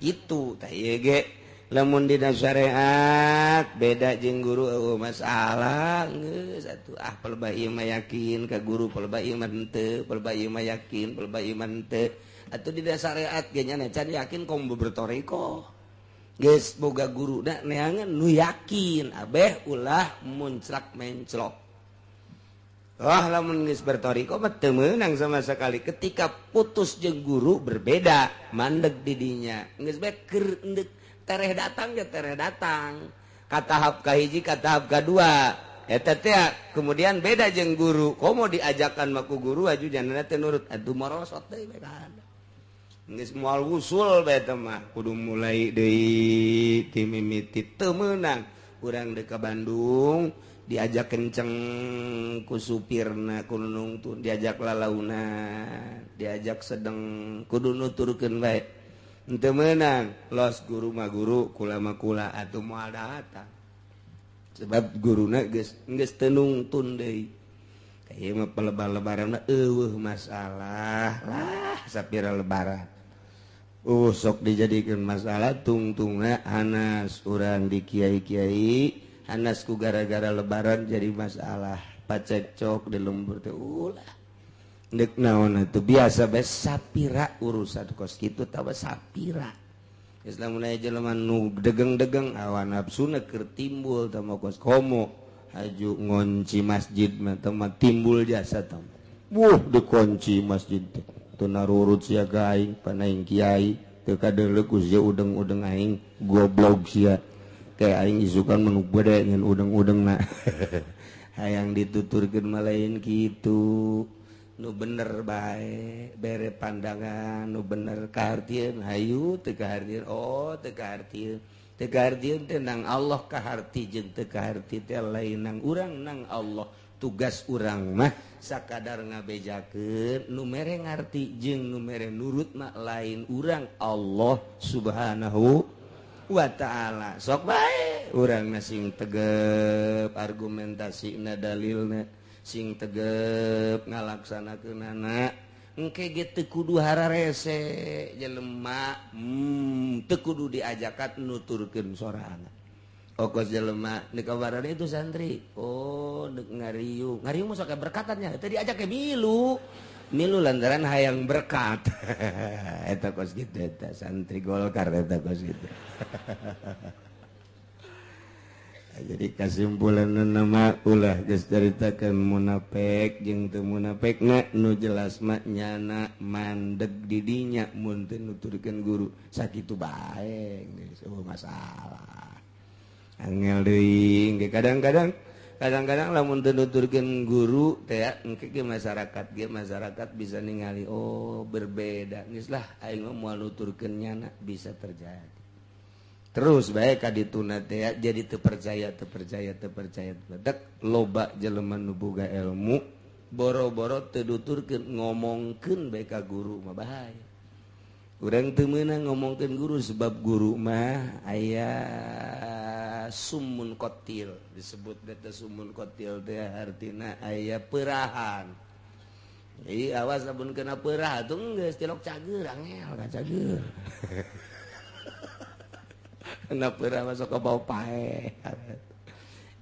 itu tah ieu ge lamun dina syariat beda jeung guru eueuh masalah geus atuh ah pelebah ieu mah yakin ka guru pelebah ieu mah henteu pelebah ieu mah yakin pelebah ieu mah henteu atuh di syariat ge nya can yakin komo berthoriqoh geus boga guru da neangan nu yakin abeh ulah munclak menclok. Wah lamun geus berthoriqoh mah teu meunang sama sekali ketika putus jeung guru berbeda mandeg di dinya geus bae keur endek tereh datang ya tereh datang ka tahap ka hiji ka tahap ka dua eta teh kemudian beda jeung guru komo diajakan mah ku guru aju janana teh nurut atuh morosot deui bae geus moal wusul bae teh mah kudu mulai deui ti mimiti teu meunang urang deuk ka Bandung diajak kenceng ku supirna ku nungtun diajak lalaunan diajak sedeng kudu nuturkeun bae henteu meunang los guru mah guru kula mah kula atuh moal datang sebab guruna geus geus teu nungtun deui. Ieu mah pelebar-lebaran eueuh masalah lah sapira lebaran sok dijadikan masalah tungtungna hanas urang di kiai-kiai hanas ku gara-gara lebaran jadi masalah pacekcok di lembur teh ulah deuk naon atuh biasa bae sapira urusan kos kitu tawa sapira geus lamun aya jelema nu degeng-degeng hawa nafsuna keur timbul tah kos komo haju ngonci masjid mah teh timbul jasa tah wuh dikunci masjid teh teu narurut sia ka aing panaing kiai teu kadeuleu ku sia udeng-udeng aing goblok sia kayak aing isukan menu gede ngan udeng-udengna hayang dituturkeun mah lain kitu nu bener bae bere pandangan nu bener kahartieun hayu teu kahartieun oh teu kahartieun teu kahartieun teh nang Allah kaharti jeung teu kaharti teh lain nang urang nang Allah tugas urang mah sakadar ngabejakeun nu mere ngarti jeung nu mere nurut mah lain urang Allah Subhanahu wa ta'ala sok bae urang na sing tegep argumentasina dalilna sing tegep ngalaksanakeunana engke ge teu kudu hararese jelema teu kudu diajakan nuturkeun sorangan okos jelema di kabaran itu santri oh dek ngariung ngariung mah sok berkatannya teu diajak ke milu milu lantaran hayang berkat eta kos kitu eta santri Golkar eta kos kitu. Jadi kesimpulan nama ulah geus caritakeun munafik jeung teu munafik nu jelas mah nyana mandeg di dinya mun teu nuturkeun guru sakitu bae geus eueuh masalah angel deui ge kadang-kadang lamun teu nuturkeun guru teh engke ge masyarakat bisa ningali oh berbeda geus lah aing mah moal nuturkeun nyana bisa terjadi. Terus bae ka dituna teh jadi teu percaya dek loba jelema nu boga ilmu boro-boro teu nuturkeun ngomongkeun bae ka guru mah bahaya. Urang teu meunang ngomongkeun guru sebab guru mah aya sumun kotil disebut beta sumun kotil teh artina aya perahan. Jadi awas lamun kena perah atuh geus tilok cager angel ka cager. Kena peurah masuk ke bawah paeh.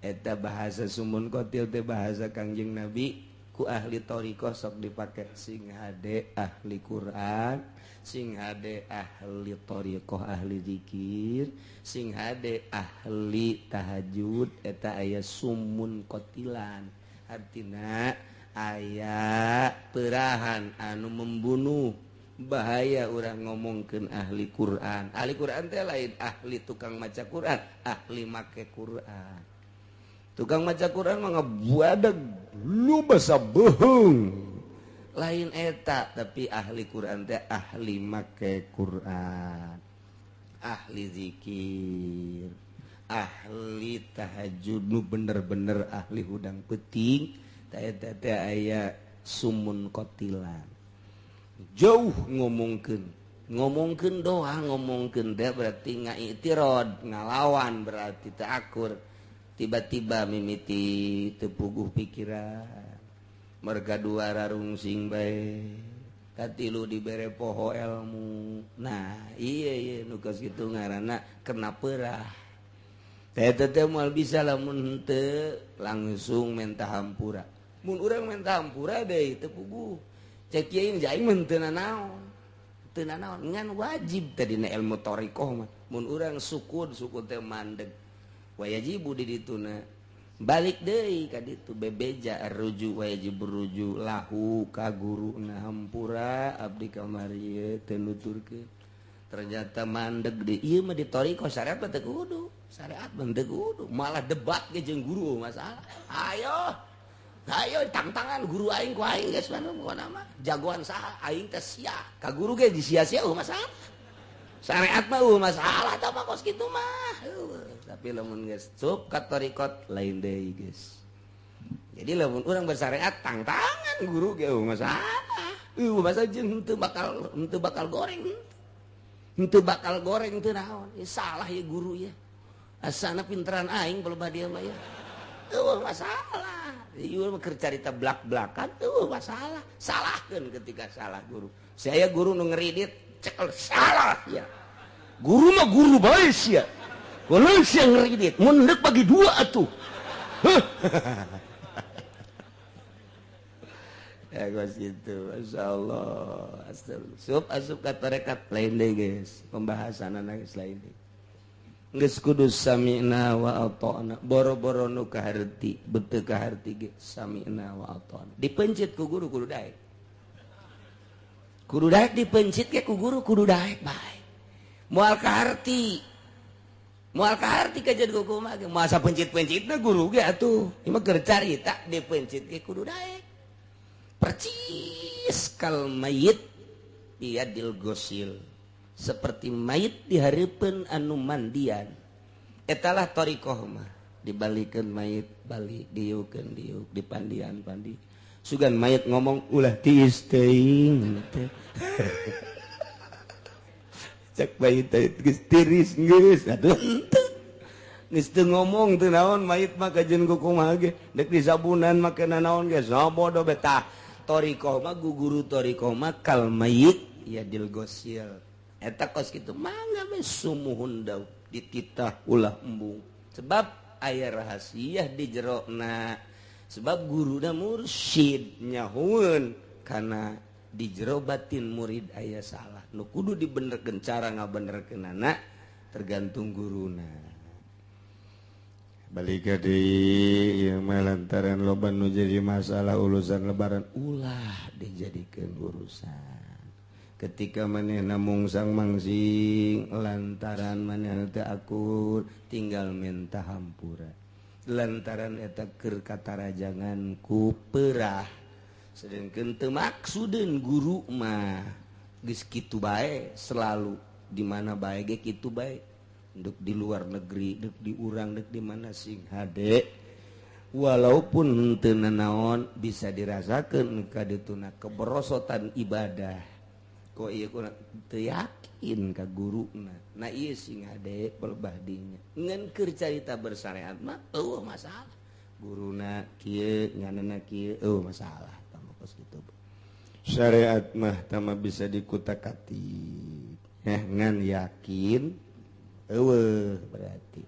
Eta bahasa sumun kotil teh bahasa Kangjeng Nabi ku ahli thariqah sok dipake sing hade ahli Quran, sing hade ahli thariqah ahli zikir, sing hade ahli tahajud eta aya sumun kotilan. Artina aya perahan anu membunuh. Bahaya urang ngomongkeun ahli Quran. Ahli Quran teh lain ahli tukang maca Quran, ahli make Quran. Tukang maca Quran mah ngabuadeg lu basa bohong. Lain eta, tapi ahli Quran teh ahli make Quran, ahli zikir, ahli tahajud nu bener-bener ahli hudang peuting tah eta teh aya sumun kotilan. Jauh ngomongkeun, ngomongkeun doang, ngomongkeun teh berarti ngaitirod, ngalawan berarti teu akur. Tiba-tiba mimiti teu puguh pikiran, merga dua rarungsing bae, katilu dibere poho ilmu. Nah, iya iya nu kos kitu ngaranna kena peurah. Teh teh moal bisa lamun henteu langsung menta hampura. Mun urang menta hampura deui teu puguh. Cek kiai aing mah teu nanaon. Teu nanaon ngan wajib teh dina ilmu thariqah mah. Mun urang sukun, sukun teh mandeg. Wajibu di dituna balik deui ka ditu bebeja ruju wajib ruju lahu ka guruna hampura abdi kamari ieu teu nuturkeun. Ternyata mandeg deui ieu mah di thariqah syariat mah teu kudu, syariat mah teu kudu, malah debat ge jeung guru masalah. Ayo ayo tangtangan guru aing ku aing geus mah pokona mah jagoan saha aing teh sia ka guru ge disia-sia eueuh masalah. Syariat mah eueuh masalah tah mah kos kitu mah. Tapi lamun geus cup ka thariqat lain deui geus. Jadi lamun urang bersyariat tangtangan guru ge eueuh masalah. Eueuh masalah jeung henteu bakal goreng. Henteu bakal goreng teu naon. Salah ya guru ya. Asana pinteran aing palebah dia mah ya. Eueuh masalah. Ieu mah keur carita blak-blakan eueuh masalah. Salahkeun ketika salah guru. Saya guru nu ngeridit cekel salah ya. Guru mah guru bae sia. Kalau sia ngeridit mun deuk bagi dua atuh. Ya gos gitu, masyaallah. Asup asup ka tarekat lain deui geus, pembahasanna geus lain deui. Geus kudu sami'na wa ata'na, boro-boro nu kaharti, beuteung kaharti ge sami'na wa ata'na. Dipencit ku guru kudu daek. Kudu daek dipencit ge ku guru kudu daek bae. Moal kaharti. Moal kaharti kajian ku kumaha ge masa pencit-pencitna guru ge atuh. Ieu mah keur carita dipencit ge kudu daek. Percis kal mayit biadil gosil. Seperti mayit dihareupeun anu mandian. Etalah thariqah mah. Dibalikeun mayit balik, diukeun diuk, dipandian pandi. Sugan mayit ngomong ulah tiis teuing teh. Cek mayit teh geus tiris geus atuh henteu. Geus teu ngomong teu naon mayit mah kajeun ku kumaha ge deuk disabunan make nanaon ge sabodo betah. Thariqah mah guguru thariqah mah kal mayit yadil gosil. Eta kos kitu mangga we sumuhun daun dititah ulah embung. Sebab aya rahasia di jerona. Sebab guruna mursyid nyahueun kana di jero batin murid aya salah. Nu kudu dibenerkeun cara ngabenerkeunana tergantung guruna. Balik deui ieu mah lantaran loba nu jadi masalah urusan lebaran ulah dijadikeun urusan. Ketika manehna mungsang mangsing lantaran manehna teu akur tinggal minta hampura. Lantaran eta keur katarajangan ku peurah. Sedengkeun teu maksudeun guru mah geus kitu bae selalu di mana bae ge kitu bae. Dek di luar negeri, dek di urang, dek di mana sing hade. Walaupun henteu nanaon bisa dirasakeun ka dituna keberosotan ibadah. Kok ieu kurang teu yakin ka guruna. Nah ieu sing hade pelebah dinya. Ngan keur carita bersyariat mah eueuh masalah. Guruna kieu nganana kieu eueuh masalah tah kos kitu. Syariat mah tama bisa dikutak-katik. Ngan yakin Eueuh berarti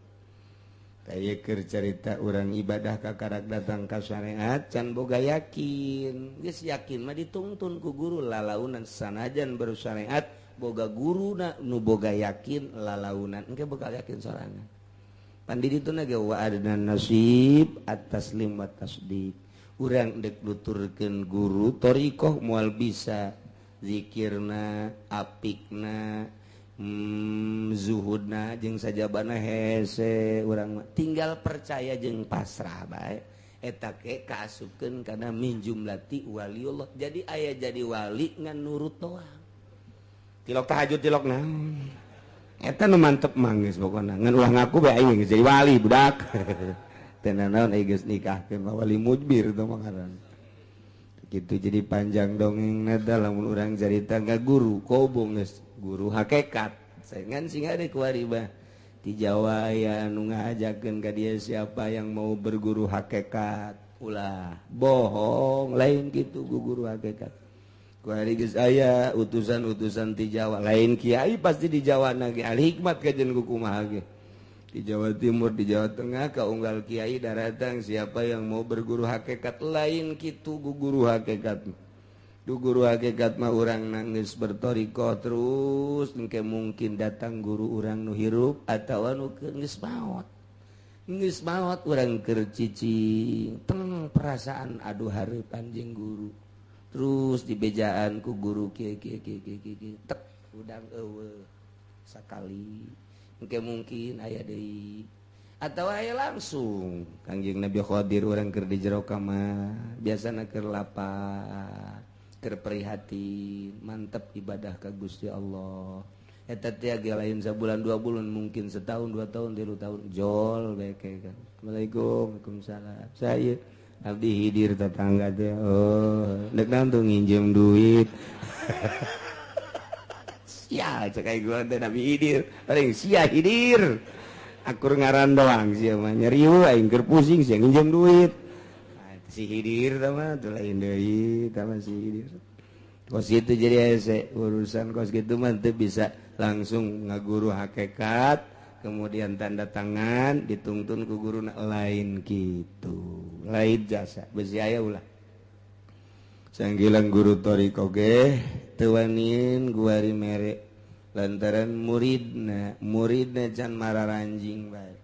aya keur carita urang ibadah kakarak datang ka syariat can boga yakin. Geus yakin mah ditungtun ku guru lalaunan sanajan bersyariat boga guruna nu boga yakin lalaunan engke bakal yakin sorangan. Pan di ditu na ge wa adna nasib at-taslim wa tasdiq. Urang deuk nuturkeun guru thariqah moal bisa zikirna apikna zuhudna jeung sajabana hese urang tinggal percaya jeung pasrah bae eta ke kaasupkeun kana min jumlati waliullah. Jadi aya jadi wali ngan nurut doang tilok tahajud tilok naon eta nu mantep mah geus pokona ngan ulah ngaku bae aing geus jadi wali budak. Teu nanaon aing geus nikahkeun mah wali mujbir teh mah ngaran gitu. Jadi panjang dongengna da lamun urang carita ka guru kobong geus guru hakikat saingan sing ada kuari bah di Jawa aya anu ngajakeun ka dia siapa yang mau berguru hakikat ulah bohong lain kitu guru hakikat kuari geus aya utusan-utusan ti Jawa lain kiai pasti di Jawa na ge al hikmat kajen ku kumaha ge di Jawa Timur di Jawa Tengah ka unggal kiai daratang siapa yang mau berguru hakikat lain kitu guru hakikat. Du guru hakikat mah urang nangis bertorikoh terus engke mungkin datang guru urang nu hirup atawa nu geus maot. Geus maot urang keur cicing teng perasaan aduh hareupan jeung guru. Terus dibejaan ku guru kieu kieu kieu kieu kieu tek udang eueuh sakali. Engke mungkin aya deui atawa aya langsung Kangjeng Nabi Khadir urang keur di jero kamar biasana keur lapar keur prihatin mantep ibadah ka Gusti Allah eta teh ge lain sabulan dua bulan mungkin setahun dua tahun 3 tahun jol bae kan. Assalamualaikum waalaikumsalam saya abdi hidir tetangga teh oh dek naon tuh nginjem duit. Sia cek aing gua teh Nabi Hidir paling sia Hidir akur ngaran doang sia mah nyeriu aing keur pusing sia nginjem duit si Hidir tama tuh lain deui tama si Hidir kos itu jadi hese urusan kos gitu mah teu bisa langsung ngaguru hakikat kemudian tanda tangan dituntun ku guru lain gitu lain jasa besi aya ulah sanggilang guru thariqah ge teu wanin guari mere lantaran muridna muridna can mararanjing bae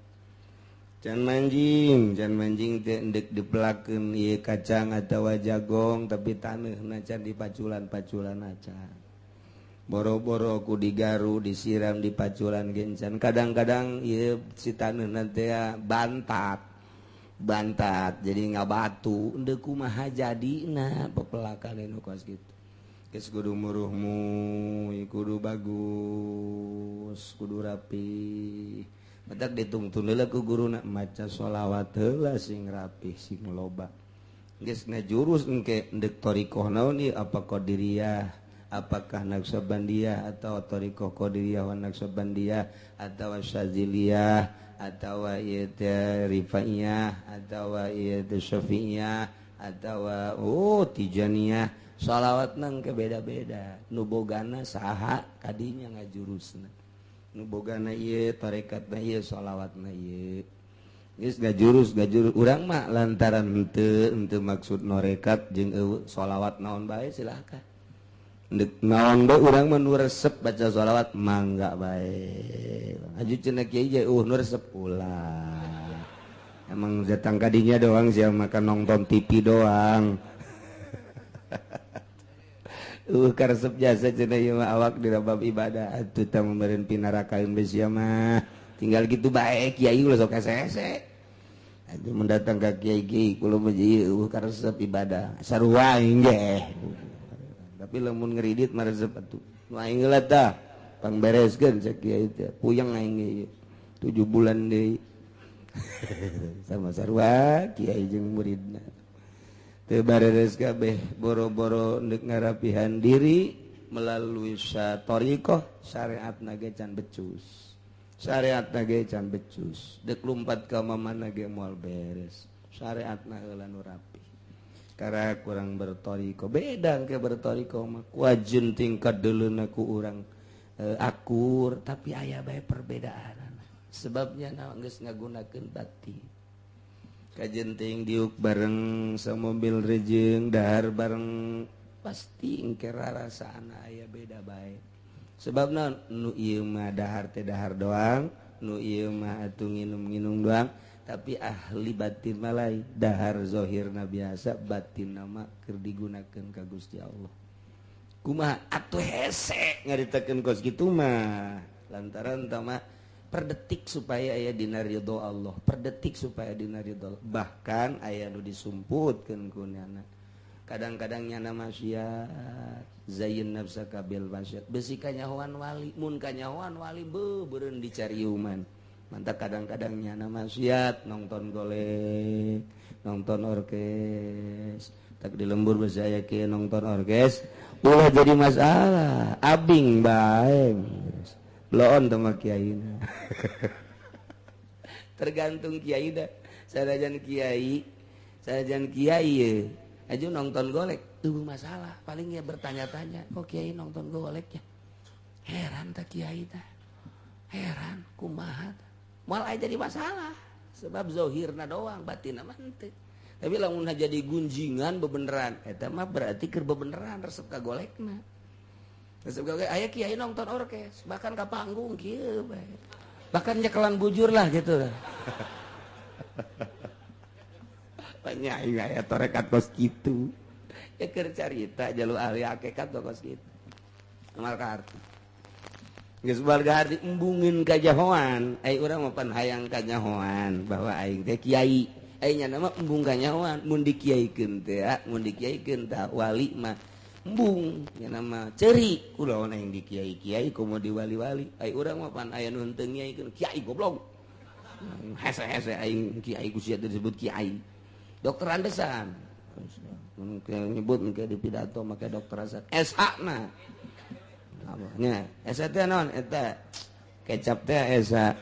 can manjing teh endek dipelakeun ieu kacang atawa jagong tapi taneuhna can dipaculan-paculan acan. Boro-boro ku digaru disiram dipaculan gencan. Kadang-kadang ieu si taneuhna teh bantat jadi ngabatu endek kumaha jadina pepelakan nu kos kitu. Geus kudu muruhmu kudu bagus kudu rapi. Batak ditungtun heula ku guruna maca sholawat heula sing rapih sing loba. Geus ngajurus engke endek thariqah naon ieu apa qadiriyah, apakah naqsabandiyah atau thariqah qadiriyah wa naqsabandiyah atau syaziliyah atau ieu teh rifaiyah atau ieu teh syafi'iyah atau oh tijaniyah. Sholawatna engke beda-beda. Nu bogana saha kadinya ngajurusna. Nu bogana ieu tarekatna ieu sholawatna ieu geus gajurus urang mah lantaran henteu maksud norekat jeung eueuh sholawat naon bae silahkan Ndek naon bae urang mah nu resep baca sholawat mangga bae aju cenah kiai ge nu resep ulah emang datang kadinya doang sia makan nonton TV doang. Karesep jasa cenah ieu mah awak di bab ibadah atuh tah meureun pinarakaeun bae sia mah tinggal gitu bae kiai ulah sok hese-hese atuh mun datang ka kiai ge kula mah eueuh karesep ibadah sarua aing ge tapi lamun ngeridit mah resep atuh nu aing heula tah pangbereskeun cek kiai teh puyeng aing ge 7 bulan deui sama sarua kiai jeung muridna teu bareres kabeh boro-boro ndek ngarapihan diri melalui thariqah syariatna ge can becus syariatna ge can becus dek lumpat ka mamana ge moal beres syariatna heula nu rapi karena kurang berthariqah beda ke berthariqah mah kuajun tingkat deuleuna ku urang akur tapi aya bae perbedaan. Sebabnya na geus ngagunakeun batin. Kajen teuing diuk bareng samobil rejeng dahar bareng pasti engke rarasaan aya beda bae. Sebab naon nu ieu mah dahar teh dahar doang, nu ieu mah atuh nginum-nginum doang, tapi ahli batin mah lain. Dahar zahirna biasa, batin mah keur digunakeun ka Gusti Allah. Kumaha atuh hese ngaritakeun kos kitu mah. Lantaran tah mah per detik supaya aya dina ridho Allah, per detik supaya dina ridho Allah. Bahkan aya nu disumputkeun ku nyana. Kadang-kadang nyana maksiat, zayin nafsaka bil maksiat. Besi kanyahoan wali, mun kanyahoan wali beuh beureun dicariuman. Mantap kadang-kadang nyana maksiat, nonton golek, nonton orkes. Tak di lembur besi aya kieu nonton orkes, ulah jadi masalah, abing bae. Bloon teh mah kiaina. Tergantung kiai dah. Sanajan kiai ye. Aja nonton golek, tuh masalah. Paling ya bertanya-tanya, kok kiai nonton golek ya? Heran tak kiai tah. Heran kumaha tah. Moal aya jadi masalah. Sebab zahirna doang, batinna mah henteu. Tapi lamun jadi gunjingan bebeneran, eta mah berarti keur bebeneran resep ka golekna. Resep ka golek, aya kiai nonton orkes, bahkan ka panggung kieu bae. Bahkan nyekelan bujur lah gitu lah. Banyak aya torekat kos kitu. Ya keur carita jalu ahli hakikat kos kitu. Amal ka arti. Geus warga arti embungin kajahoan, ai urang mah pan hayang kanyahoan bahwa aing teh kiai. Ai nya mah embung kanyahoan, mun dikiaikeun teh, mun dikiaikeun tah wali mah embung nya mah ceuri. Kulaon aing dikiai-kiai komo diwali-wali. Ai urang mah pan aya nu henteu ngiaikeun kiai goblok. Hese-hese aing kiai ku sia disebut kiai. Dokter Andesan mungkin nyebut mungkin di pidato make dokter Andesan SH na nya SH teh naon eta kecap teh SH.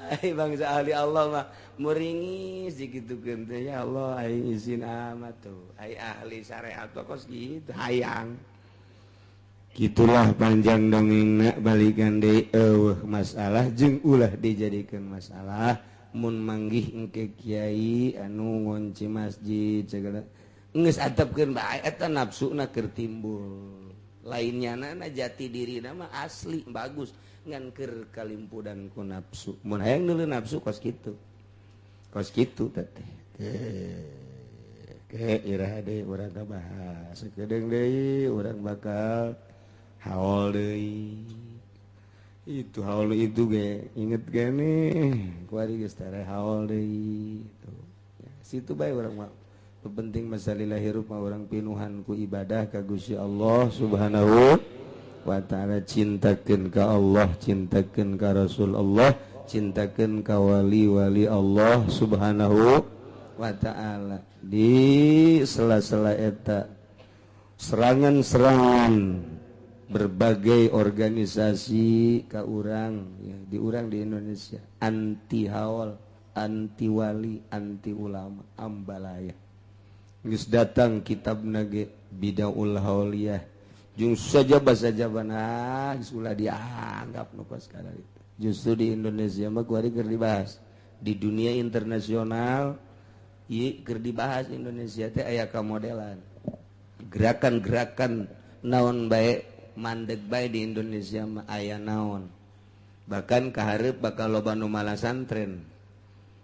Ai bangsa ahli Allah mah muringis dikitukeun teh ya Allah aing izin amat tuh ai ahli syariat kos kitu hayang. Gitulah panjang dongengna balikan deui eueuh masalah jeung ulah dijadikeun masalah mun manggih engke kiai anu ngonci masjid segala geus atepkeun bae eta nafsuna keur timbul. Lain nyana na jati dirina mah asli bagus ngan keur kalimpudan ku nafsu. Mun hayang deuleu nafsu kos kitu. Kos kitu teh. Ke iraha deui urang kabahas sakedeung deui urang bakal haul deui. Itu haul itu ge inget gene kuari geus tare haul deui tuh. Ya, situ bae urang mah. Penting masalah hirup mah urang pinuhan ku ibadah ka Gusti Allah Subhanahu wa taala, cintakeun ka Allah, cintakeun ka Rasul Allah, cintakeun ka wali-wali Allah Subhanahu wa taala. Di sela-sela eta serangan-serangan berbagai organisasi ka urang ya, di urang di Indonesia anti haul, anti wali, anti ulama, ambalaya. Geus datang kitab nage Bidaul Hauliyah jeung sajaba-sajabana geus ulah dianggap nu kos kana itu. Justru di Indonesia mah kuari keur dibahas. Di dunia internasional ieu keur dibahas Indonesia teh aya kamodelan. Gerakan-gerakan naon bae mandeg bae di Indonesia mah aya naon. Bahkan kahareup bakal loba nu malasantren.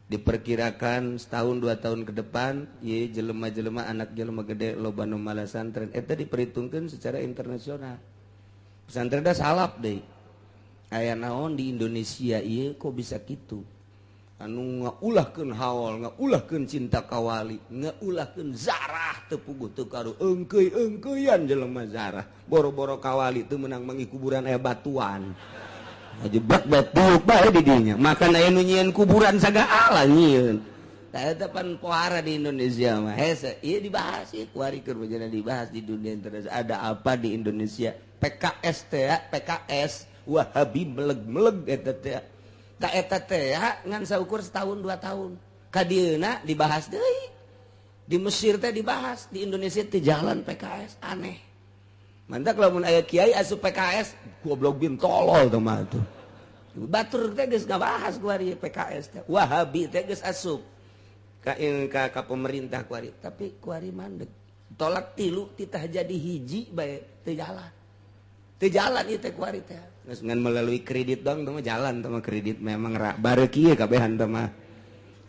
Diperkirakan setahun 2 tahun ke depan ye jelema-jelema anak jelema gede loba nu malasantren eta diperhitungkeun secara internasional. Pesantren da salap deui. Aya naon di Indonesia ieu kok bisa kitu? Anu ngaulahkeun haul, ngaulahkeun cinta kawali, ngaulahkeun zarah teu puguh teu karu eungkeuy-eungkeuyan jelema zarah. Boro-boro kawali teu meunang mangi kuburan aya batuan. Jebak batu bae di dinya. Makan aya nu nyieun kuburan sagala nyieun. Tah eta pan pohara di Indonesia mah. Hese ieu dibahas ieu kuari keur bejana dibahas di dunia internasional. Ada apa di Indonesia? PKS teh, PKS Wahabi meleg-meleg eta teh. Tah eta teh ngan saukur setahun 2 tahun. Ka dieuna dibahas deui. Di Mesir teh dibahas, di Indonesia teh jalan PKS aneh. Mantak lamun aya kiai asup PKS goblok bin tolol teh mah tuh. Batur teh geus ngabahas kuari PKS teh. Wahabi teh geus asup ka ka pemerintah kuari, tapi kuari mandeg. Tolak tilu titah jadi hiji bae teu jalan. Teu jalan ieu teh kuari teh. Geus ngan melalui kredit dong teh mah jalan teh mah kredit memang bareuki kabehan teh mah.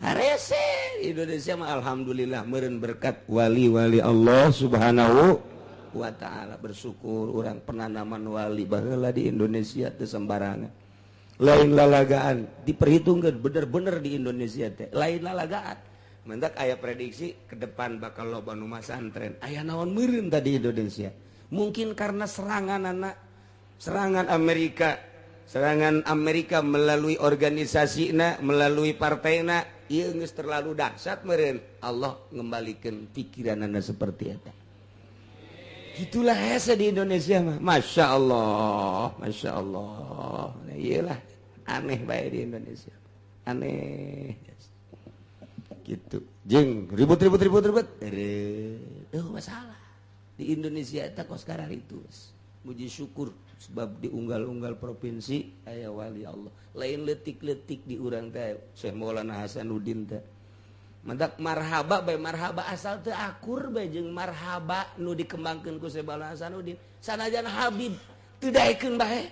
Harese Indonesia mah alhamdulillah meureun berkat wali-wali Allah Subhanahu wa ta'ala. Bersyukur orang penanaman wali baheula di Indonesia teu sembarangan. Lain lalagaan diperhitungkeun bener-bener di Indonesia teh lain lalagaan. Mendak aya prediksi ke depan bakal loba nu masantren. Aya naon meureun tadi Indonesia. Mungkin karena serangan anak, serangan Amerika, serangan Amerika melalui organisasina, melalui partaina, ieu geus terlalu dahsyat meureun. Allah ngembalikeun pikiranana seperti eta. Itulah hese di Indonesia mah. Masya Allah, Masya Allah. Nah, iyalah aneh bae di Indonesia. Aneh. Gitu. Jeung ribut-ribut-ribut-ribut. Masalah. Di Indonesia eta kos sekarang itu. Muji syukur sebab di unggal-unggal provinsi aya wali Allah. Lain letik-letik di urang teh Syekh Maulana Hasanuddin teh. Mantak marhaba bae marhaba asal teu akur bae jeung marhaba nu dikembangkeun ku Syekh Maulana Hasanuddin. Sanajan Habib teu daekeun bae.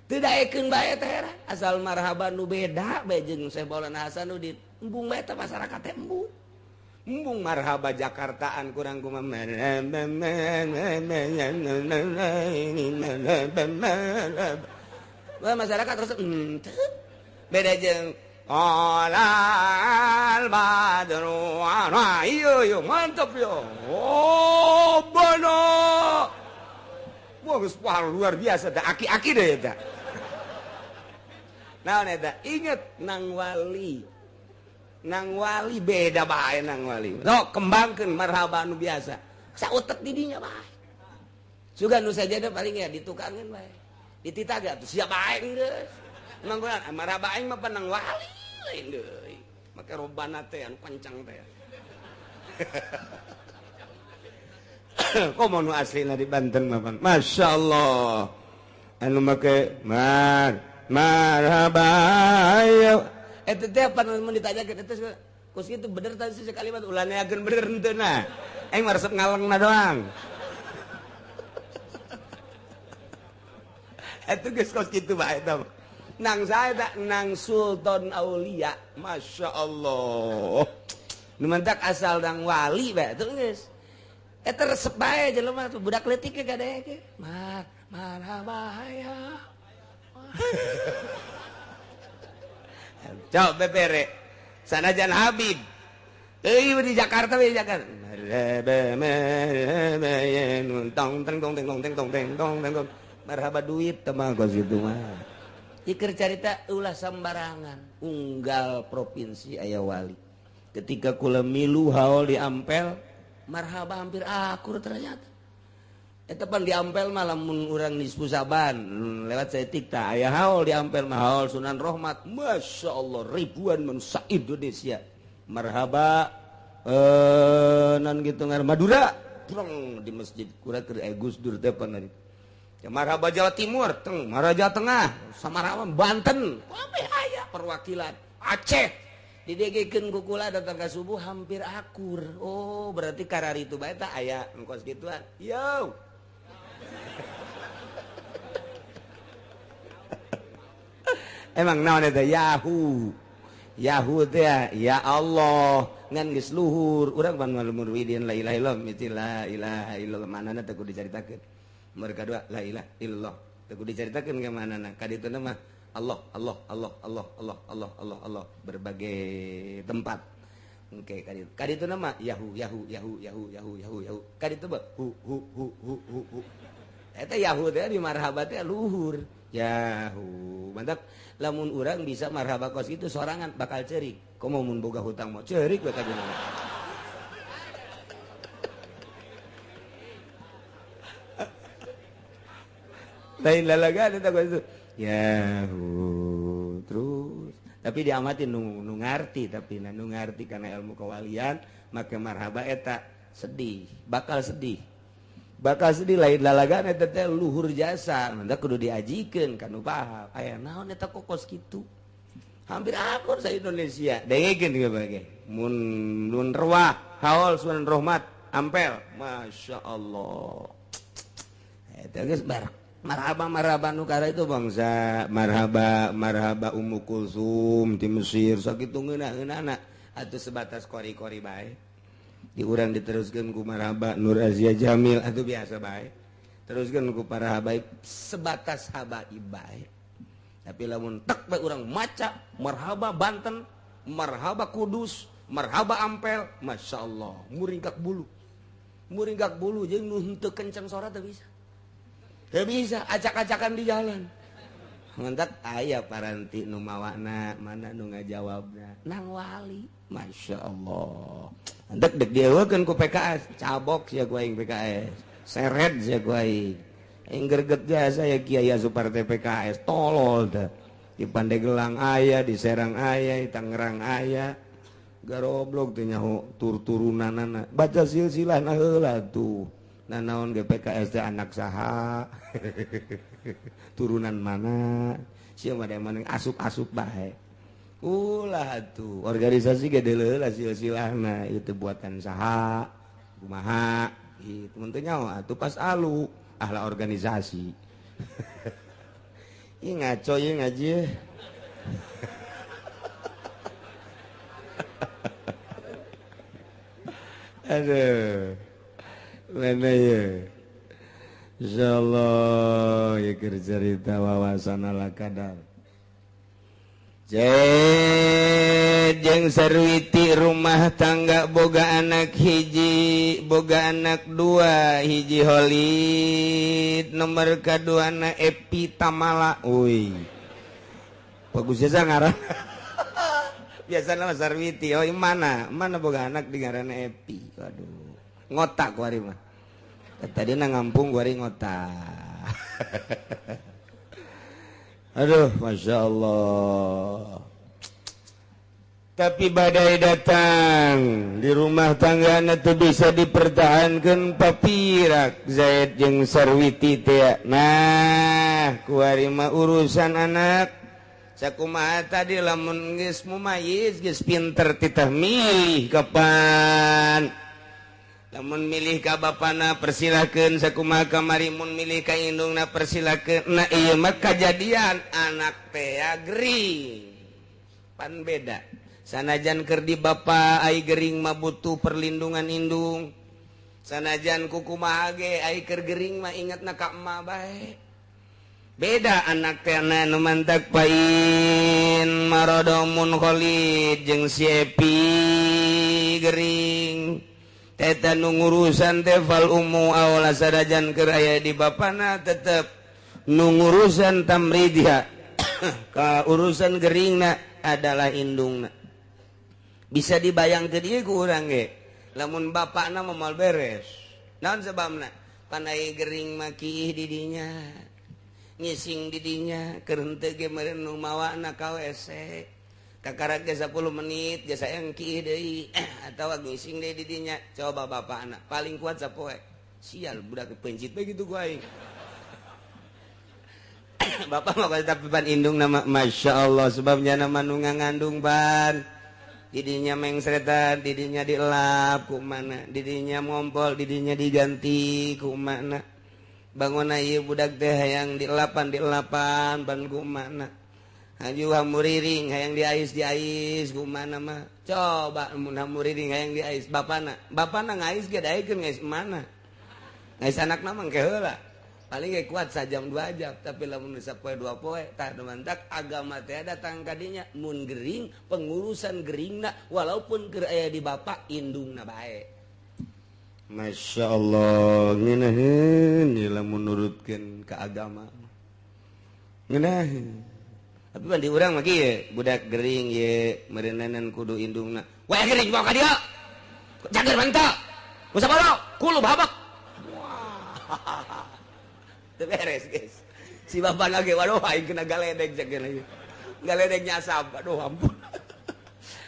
Teu daekeun bae teh asal marhaba nu beda bae jeung Syekh Maulana Hasanuddin. Embung bae teh masyarakat teh embung. Embung marhaba Jakartaan kurang kumaha. Masyarakat terus beda jeung Alal badru ana iyo yo mantap yo. Oh bono. Wah luar biasa dah aki-aki deh eta. Naon eta? Inget nang wali. Nang wali beda bae nang wali. Sok kembangkeun marhaba nu biasa. Sautek di dinya bae. Sugan nu sajada paling ya ditukangeun bae. Dititah atuh siap bae geus. Emang marhaba aing mah nang wali lain deui. Make robana teh anu kencang teh. Komo nu aslina di Banten mah pan. Masyaallah. Anu make marhaba ya. Eta teh pan mun ditanyakeun eta kos kitu bener tadi sih kalimat ulah neakeun bener henteu nah. Aing mah resep ngalengna doang. Eta geus kos kitu bae eta. Nang saya tak nang Sultan Aulia, Masya Allah. Nu mentak asal nang wali bae tuh geus. Eta resep bae jelema tuh budak leutik ge kadeke. Mar marhaba ya. Coba bebere. Sanajan Habib. Euy di Jakarta we Jakarta. Tong tong tong tong tong tong tong. Marhaba duit teh mah kos kitu mah. Iker carita ulah sembarangan unggal provinsi aya wali. Ketika kula milu haul di Ampel, marhaba hampir akur ternyata. Eta pan di Ampel mah lamun urang nisfu Saban lewat saeutik tah aya haul di Ampel mah haul Sunan Rohmat. Masya Allah ribuan manusia Indonesia. Marhaba non gitu ngar Madura prong di masjid kura keur Gus Dur teh pan. Ya, marhaba Jawa Timur, teng, marhaba Jawa Tengah, Samarang, Banten, kabeh aya perwakilan. Aceh didegekeun ku kula datang ka subuh hampir akur. Oh, berarti karari itu bae tah aya engkos gituan. Yo. Emang naon eta Yahoo. Yahoo teh ya Allah ngan geus luhur. Urang pan muridin la ilaha illallah miti la ilaha illallah manana teh kudu dicaritakeun. Mereka dua la ilaha illallah teu kudu dicaritakeun ka manana ka ditu mah Allah Allah Allah Allah Allah Allah Allah Allah berbagai tempat. Oke ka ditu ka ditu mah Yahoo Yahoo Yahoo Yahoo Yahoo Yahoo Yahoo ka ditu mah hu hu hu hu hu hu. Eta Yahoo teh di marhaba teh luhur. Yahoo. Mantap lamun urang bisa marhaba kos itu sorangan bakal ceurik. Komo mun boga hutang mah ceurik we ka ditu. Lain lalagaan eta itu. Yahoo terus. Tapi diamati nu ngarti tapi nu ngarti karena ilmu kewalian make marhaba eta sedih, bakal sedih. Bakal sedih lain lalagan eta teh luhur jasa, mantap kudu diajikeun kan nu paham. Aya naon eta kokos kitu. Hampir akur sa Indonesia. Dengekeun ge bage. Mun nun ruah haul Sunan Rohmat Ampel, Masya Allah. Eta geus marhaba marhaba nu kara itu bangsa marhaba marhaba Ummu Kulsum di Mesir sakitu ngeunah-ngeunahna atuh sebatas kori-kori bae. Di urang diteruskeun ku marhaba Nur Azia Jamil atuh biasa bae. Teruskeun ku para habaib sebatas habaib bae. Tapi lamun tek bae urang maca marhaba Banten, marhaba Kudus, marhaba Ampel, Masya Allah, muringkak bulu. Muringkak bulu jeung nu henteu kenceng sora teu bisa. Teu bisa acak-acakan di jalan. Ngentak aya paranti nu mawana, mana nu ngajawabna? Nang wali. Masya Allah. Entek dek dieuwekeun ku PKS, cabok sia ku aing PKS. Seret sia ku aing. Aing greget jasa ya Kiai asup partai PKS, tolol teh. Di Pandeglang aya, di Serang aya, di Tangerang aya. Garoblok teh nyaho tur-turunanana. Baca silsilahna heula tuh. Nah naon ge PKS teh anak saha? Turunan mana? Sia mah da asup-asup bae. Ulah tuh organisasi gede heula silsilahna itu buatan saha? Kumaha? Itu mun teu nyaho atuh pas alu ahla organisasi. Ih ngaco ieu ngaji. Aduh. Mana ya? Insyaallah ya cerita wawasan ala kadar. Jeung Sarwiti rumah tangga boga anak hiji, boga anak dua, hiji Holid, nomor kadua na Epi Tamala. Uy. Bagus jasa ngaran. Biasana mah Sarwiti, oh mana? Mana boga anak di ngaranna Epi. Waduh. Ngotak kuari mah. Tadi na ngampung kuari ngotak. Aduh, Masya Allah. Tapi badai datang di rumah tangga itu bisa dipertahankan papirak Zaid jeung Sarwiti teh. Nah, kuari mah urusan anak. Sakumaha tadi lamun geus mumayyiz geus pinter titah milih kapan. Lamun milih ka bapana persilakeun, sakumaha kamari mun milih ka indungna persilakeun. Nah ieu mah kajadian anak teh gering. Pan beda. Sanajan keur di bapa ai gering mah butuh perlindungan indung. Sanajan kukumaha ge ai keur gering mah ingatna ka emak bae. Beda anak teh nu mantak pain marodomun Khalid jeung si Epi gering. Eta nu ngurusan teh fal ummu awla sadajan keur aya di bapana tetep nu ngurusan tamridha ka urusan geringna adalah indungna. Bisa dibayangkeun ieu ku urang ge lamun bapakna mah moal beres. Naon sebabna? Pan aya gering mah kiih di dinya, ngising di dinya, keur henteu ge meureun nu mawana ka WC. Kakarak ge 10 menit ge sayang kiih deui atawa ngising deui di dinya. Coba bapakna paling kuat sapoe. Sial budak pencit bae kitu ku aing. Bapak mah tapi pan indung nama Masya Allah sebabnya nama nu ngandung ban. Didinya mengsretan, didinya dielap ku mana, didinya ngompol, didinya diganti ku mana. Bangun ieu budak teh hayang dielapan ban ku mana. Haju hamuriring hayang diais diais ku mana mah. Coba mun hamuriring hayang diais bapana. Bapana ngais ge daekeun ngais mana. Ngais anakna mah engke heula. Paling ge kuat sajam 2 jam, tapi lamun sapoe 2 poe tah mantak agama teh datang ka dinya mun gering pengurusan geringna walaupun keur aya di bapak indungna bae. Masya Allah ngeunaheun ieu lamun nurutkeun ka agama. Ngeunaheun. Tapi pan di urang mah kieu budak gering ye meureuneunan kudu indungna. Wah gering bawa ka dieu. Jager mantap. Musabaro kulub habak. Wah. Beres guys. Si bapak lagi waduh aing kena galedeg cek lagi. Galedeg nyasab. Aduh ampun.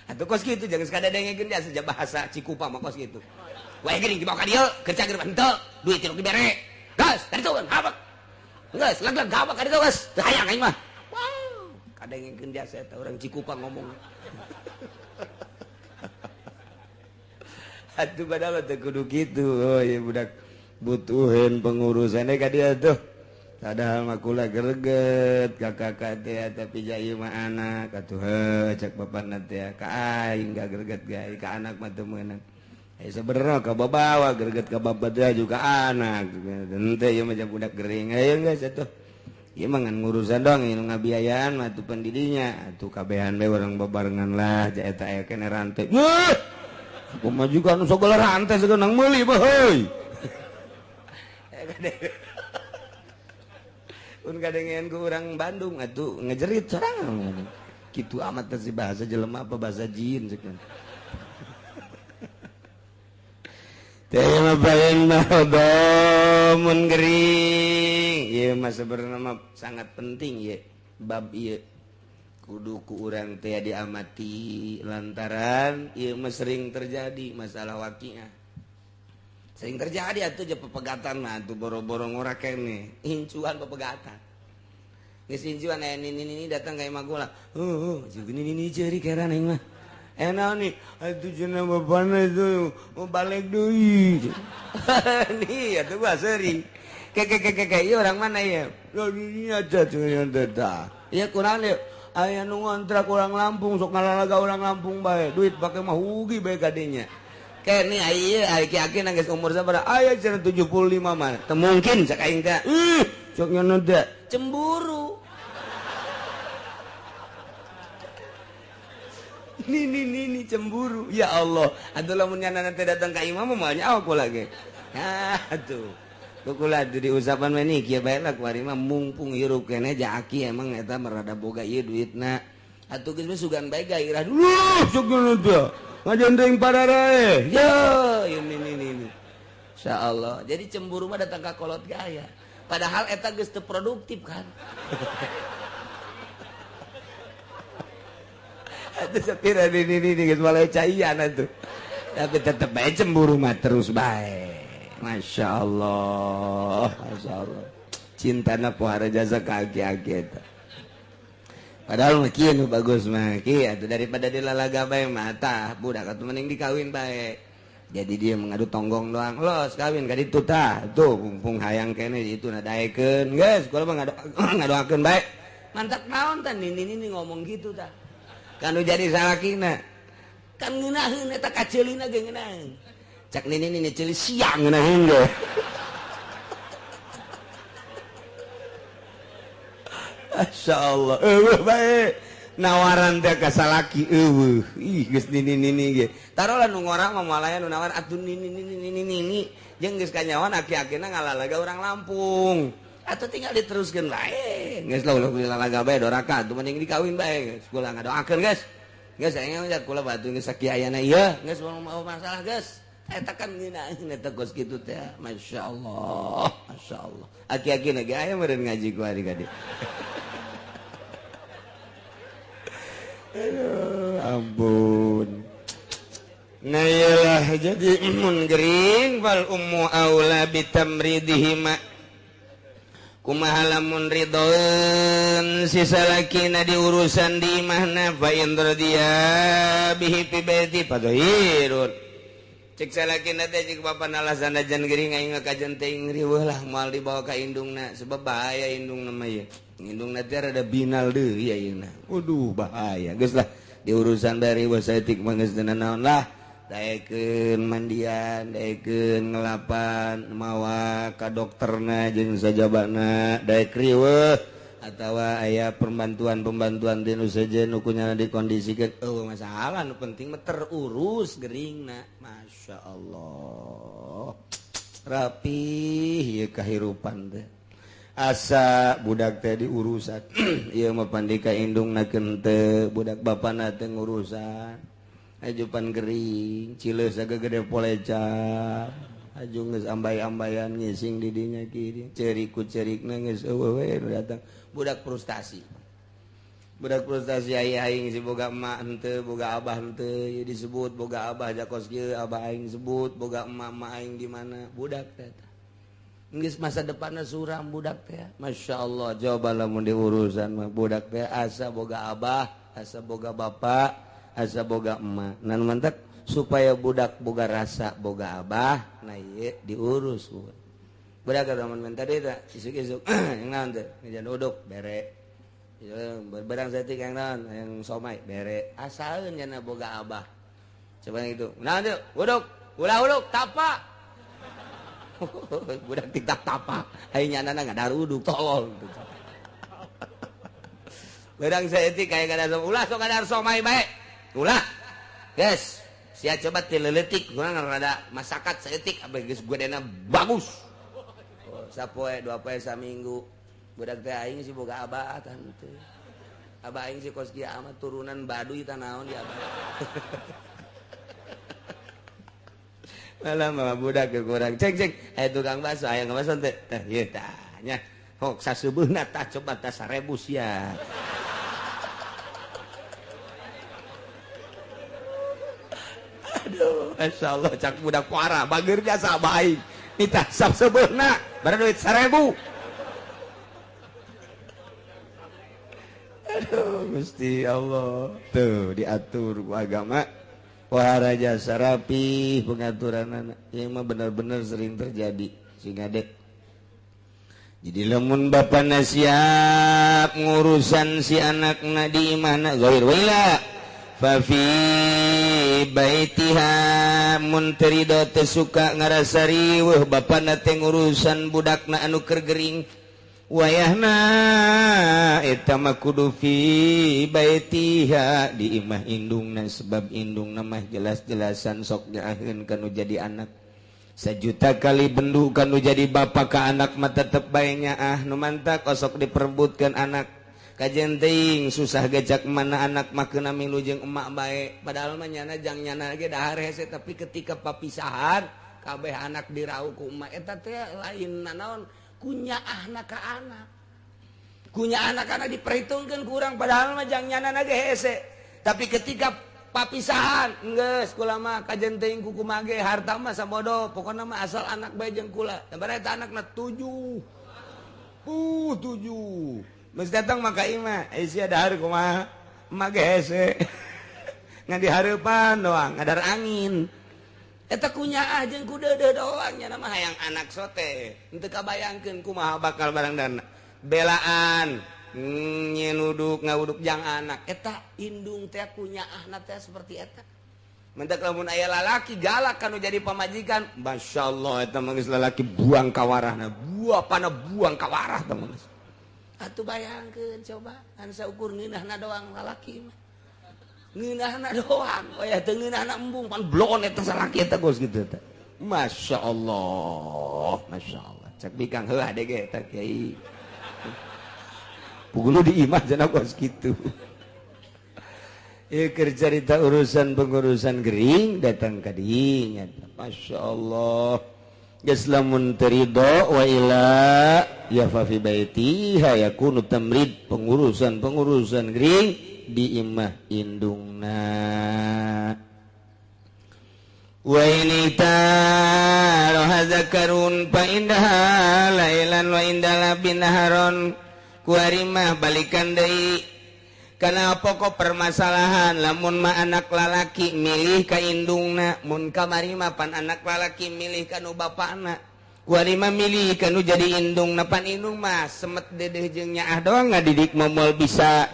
Atuh kos kitu jangan sekadar dengekeun dia sejak bahasa Cikupa mah kos kitu. Wae gering dibawa ka dieu, keur cager mah henteu, duit teh dibere. Gas, tadi tuh habak. Geus, leg-leg habak ka ditu geus. Teu hayang aing mah. Wow, kadengkeun jasa eta urang Cikupa ngomong. Atuh padahal teu kudu kitu. Oh ieu budak butuhin pengurusannya ka dia tuh. Padahal mah kula greget ka kakak teh tapi ja ieu mah anak atuh heuh cek bapana teh ka aing ga greget ge ka anak mah teu meunang. Sebenarnya ka babawa greget ka bapak teh juga anak. Henteu ieu mah budak gering. Ayo geus atuh. Ieu mah ngan ngurusan doang ieu ngabiayaan mah atuh pendidinya. Atuh kabehan bae urang babarengan lah ja eta aya keneh rantai. Weuh. Aku mah juga anu sagala rantai sagala nang meuli mah heuy. Un kadengean ku urang Bandung atuh ngejerit sorangan. Kitu amat teh si bahasa jelema apa bahasa jin cek. Teh mah bayan mah mun gering. Ieu mah sebenarnya mah sangat penting ieu bab ieu. Kudu ku urang teh diamati lantaran ieu mah sering terjadi masalah waqiah. Sering terjadi atuh je pepegatan mah atuh boro-boro ngora keneh incuan pepegatan. Geus incuan aya nini-nini datang ka imah kula. Heuh, jeung nini-nini ceuri keran aing mah. Naon nih? Atuh cenah bapana itu mau balik deui. Nih atuh gua seuri. Ke ieu orang mana ieu? Lah ini aja cenah teh. Ieu kurang ieu. Aya nu ngontrak urang Lampung sok ngalalaga urang Lampung bae. Duit pake mah hugi bae kadinya. Kene ieu aki-aki nangis umur sabaraha? Aya cenah 75 mah. Teu mungkin cek aing teh. Ih, sok nyono teh. Cemburu. Nini cemburu. Ya Allah, atuh lamun nyana teh datang ka imah mah moal nyaho kula ge. Nah, atuh. Kula di usapan mah ni kieu bae lah kuari mah mumpung hirup keneh ja aki emang eta merada boga ieu duitna. Atuh geus mah sugan bae gairah dulu sok nyono teh. Ngajendeng pararae. Yo, ini. Insyaallah. Jadi cemburu mah datang ka kolot gaya. Padahal eta geus teu produktif kan. Atuh sapira ini geus mulai caian atuh. Tapi tetep bae cemburu mah terus bae. Masya Allah, Masya Allah. Cintana pohara jasa ka aki-aki eta. Padahal mah kieu nu bagus mah kieu atuh daripada dilalaga bae mah tah budak atuh mending dikawin bae. Jadi dia mengadu tonggong doang. Los kawin ka ditu tah. Tuh mumpung hayang keneh itu na daekeun. Geus kula mah ngadoakeun bae. Mantak naon tah nini ngomong gitu tah. Kan nu jadi salakina. Kan ngeunaheun eta kaceulina ge ngeunaheun. Cak nini ceuli siang ngeunaheun ge. Masya Allah, eueuh bae nawaran teh ka salaki eueuh. Ih geus nini-nini ge. Tarolah nu ngorang mah malaya nu nawar atuh nini-nini jeung geus kanyawan aki-akina ngalalaga urang Lampung. Atuh tinggal diteruskeun bae. Geus lah ulah dilalaga bae doraka atuh mending dikawin bae geus. Kula ngadoakeun geus. Geus aing mah kula batu geus sakiayana ieu geus mau masalah geus. Eta kan ngeunaheun eta geus kitu teh. Masya Allah, Masya Allah. Aki-akina ge aya meureun ngaji ku ari ka dieu. Aduh, ampun. Nah iyalah jadi mun gering wal ummu aula bitamridihima. Kumaha lamun ridhoeun si salakina diurusan di imahna fa in radiya bihi fi baiti fadhirun. Cek salakina teh cek bapana alasan jan gering aing kajen teh riweuh lah moal dibawa ka indungna sebab bahaya indungna mah ieu. Indungna teh rada binal deui ayeuna. Waduh bahaya. Geus lah diurusan dari riweuh saeutik mah geus teu naon lah. Daekeun mandian, daekeun ngelapan, mawa ka dokterna jeung sajabana, daek riweuh atawa aya pembantuan-pembantuan ti nu sejen nu kunyana dikondisikeun. Eueuh masalah nu penting mah terurus geringna. Masya Allah. Rapih ieu kahirupan teh. Asa budak teh diurusan. Ieu mah pandika indungna teu, budak bapana teu ngurusan. Ajupan gering, cileus gede poleca. Aju geus ambay-ambayan ngising di dinya kieu. Ceurik ku ceurikna geus eueuh we nu datang. Budak frustasi. Budak frustasi aya aing si boga emak henteu, boga abah henteu, ieu disebut boga abah jakos kieu, abah aing sebut boga emak, emak aing di mana? Budak teh. Geus masa depanna suram budak teh. Masya Allah, coba lamun diurusan mah budak teh asa boga abah, asa boga bapak, asa boga emak. Nan mantak supaya budak boga rasa boga abah, nah ieu diurus budak. Budak ka lamun minta deui teh isuk-isuk yang naon teh? Ngejan uduk bere. Berbarang saeutik yang naon, yang somai bere. Asaeun nya boga abah. Coba gitu. Naon teh? Uduk, ulah uduk tapa. Budak tiktak tapa. Ai nyanana ngadar uduk tolol. Berang saeutik aya ngadar ulah sok ngadar somai bae. Ulah. Geus, sia coba ti leuletik urang rada masakat saeutik abeh geus godena bagus. Oh, sapoe dua poe saminggu. Budak teh aing si boga abah tah henteu. Abah aing si kos kieu amat turunan baduy tah naon di abah. Malah mah budak kurang cek cek aya tukang bakso aya ngabaso teh. Tah ieu tah nya. Hok saseubeuna tah coba tah 1000 sia. Aduh, masyaallah cak budak parah bager jasa abah aing. Nitah saseubeuna bare duit 1000. Aduh, Gusti Allah. Tuh diatur ku agama. Waharaja sarapi pengaturan anak. Yang mah benar-benar sering terjadi sehingga dek. Jadi lamun bapana siap ngurusan si anakna di imahna ghair wila fa fi baitiha mun teu rido teu suka ngarasa riweuh bapana teh ngurusan budakna anu keur gering. Wayahna eta mah kudu fi baitiha di imah indungna sebab indungna mah jelas-jelasan sok nyaaheun kanu jadi anak. Sejuta kali bendu kanu jadi bapa ka anak mah tetep bae nyaah nu mantak osok diperebutkeun anak. Kajen teuing susah gejak mana anak mah keuna milu jeung emak bae padahal mah nyana jang nyana ge dahar hese tapi ketika papisahan kabeh anak dirauh ku emak eta teh lain nanaon kunyaahna ka anak. Kunyaahna ka anak diperhitungkeun kurang padahal mah jang nyana ge hese. Tapi ketika papisahan geus kula mah kajen teuing ku kumaha ge harta mah sabodo pokona mah asal anak bae jeung kula. Da eta anakna 7. 7. Geus datang mah ka imah, eh sia dahar kumaha? Emak ge hese. Ngan dihareupan doang, ngadar angin. Eta kunyaah jeung ku deudeuh doang nya mah hayang anak sote. Henteu kabayangkeun kumaha bakal barang dana. Belaan nyenuduk ngawuduk jang anak. Eta indung teh kunyaahna teh seperti eta. Mentak lamun aya lalaki galak kanu jadi pamajikan, masyaallah eta mah geus lalaki buang kawarahna, buapana buang kawarah teh mah geus. Atuh bayangkeun coba anu saukur ngeunahna doang lalaki mah. Ngeunahna doang, wayah teu ngeunahna embung pan blon eta salaki eta geus kitu teh. Masyaallah, masyaallah. Cek bikang heuh ade ge eta kiai. Pugulu di imah cenah geus kitu. Ieu keur carita urusan pengurusan gering datang ka dieu nya. Masyaallah. Geus lamun teu ridho wa ila ya fa fi baitiha yakunu tamrid pengurusan-pengurusan gering di imah indungna. Wa ini taroha zakarun fa indaha lailan wa indala binaharon kuarimah balikan deui kana pokok permasalahan lamun mah anak lalaki milih ka indungna mun kamari mah pan anak lalaki milih ka nu bapana kuarima milih ka nu jadi indungna pan indung mah semet dedeh jeung nyaah doang ngadidik moal bisa.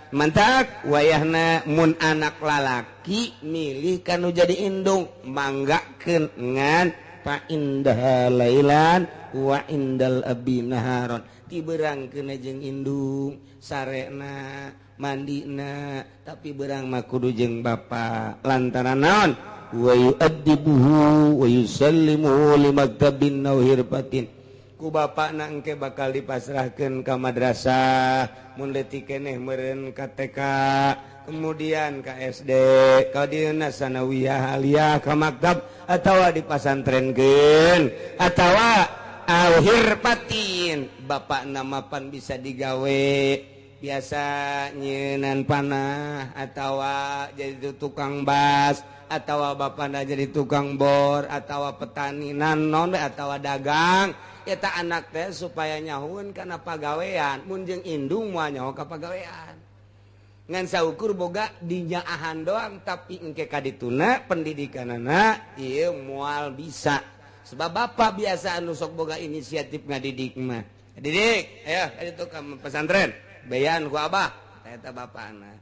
Mantak wayahna mun anak lalaki milih kanu jadi indung manggakeun ngan fa indah lailan wa indal abi naharon tiberang keuna jeung indung sarena mandina tapi berang mah kudu jeung bapa lantaran naon wa yu'addibuhu wa yusallimuhu limaktabin aw hirfatin ku bapakna engke bakal dipasrahkeun ka madrasah mun leutik keneh meureun ka TK kemudian ka SD ka dieuna sanawiyah aliyah ka maktab atawa dipasantrenkeun atawa au hirfatin bapakna mapan bisa digawe biasa nyieunan panah atawa jadi tukang bas atawa bapana jadi tukang bor atawa petani nanon atawa dagang eta anak teh supaya nyahueun kana pagawean mun jeung indung moal nyaho ka pagawean ngan saukur boga dinyaahan doang tapi engke ka dituna pendidikanana ieu moal bisa sebab bapak biasa anu sok boga inisiatif ngadidik mah didik ayo ka ditu ka pesantren bayan ku abah eta bapana.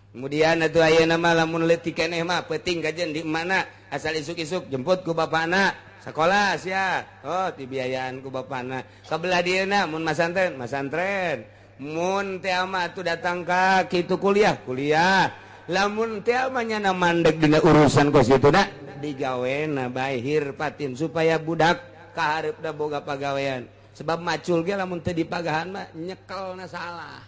Kemudian atuh ayeuna mah lamun leutik keneh mah peuting kajen di mana asal isuk-isuk jemput ku bapana sekolah sia oh dibiayaan ku bapana kabelah dieuna mun masantren masantren mun teh mah atuh datang ka kitu kuliah kuliah lamun teh mah nyana mandeg dina urusan kos kitu na digawena bae hirpatin supaya budak kahareupna boga pagawean sebab macul ge lamun teu dipagahan mah nyekelna salah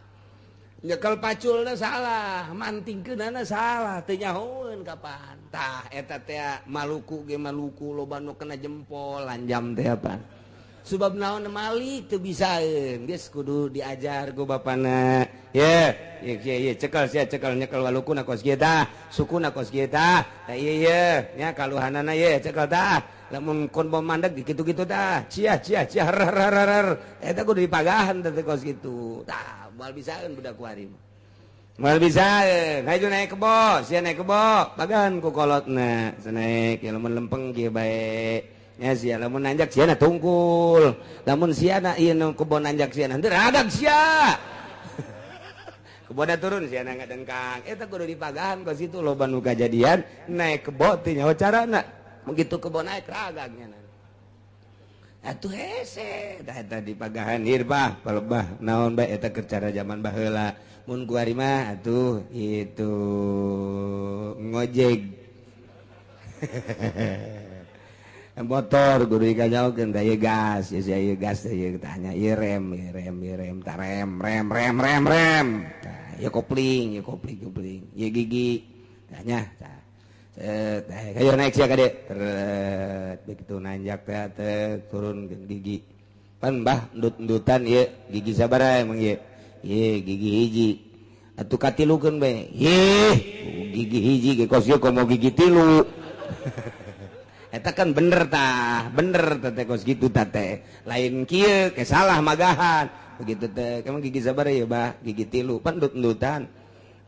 nyekel paculna salah mantingkeunana salah teu nyahoeun kapan tah eta teh Maluku ge Maluku loba nu kena jempol lanjam teh pan sebab naon malik teu bisaeun geus kudu diajar ku bapana ye ye ye cekel sia cekel nyekel walukuna kos kieu tah sukuna kos kieu tah tah ieu ye nya kaluhanana ye cekel tah lamun kon mandeg kitu-kitu tah cia cia cia rar eta kudu dipagahan teh kos kitu tah moal bisaeun budak kuari moal bisaeun hayu naik kebo sia naik kebo pagahan ku kolotna naik ya lamun lempeng kieu bae nya sia lamun nanjak sia na tungkul lamun sia na ieu nu kebo nanjak sia na henteu radag sia kebona turun sia na ngadengkang eta kudu dipagahan kos kitu loba nu kajadian naik kebo teh nyaho carana begitu kebo naik ragagnya atuh hese tah eta dipagahan hirbah palebah naon bae eta keur cara zaman baheula mun kuari mah atuh itu ngojek motor kudu dikanyaokeun tah ieu gas ieu ieu gas ieu tanya ieu rem ieu rem ieu rem tah rem rem rem rem rem tah ieu kopling ieu kopling kopling ieu gigi tanya tah kayo naik sia kade begitu nanjak teh turun gigi pan bah endut-endutan ieu gigi sabaraha emang ieu ieu gigi hiji atuh katilukeun bae ih gigi hiji ge kos ieu komo gigi tilu eta kan bener tah bener teh kos kitu tah teh lain kieu ke salah magahan begitu teh emang gigi sabaraha ieu bah gigi tilu pan endut-endutan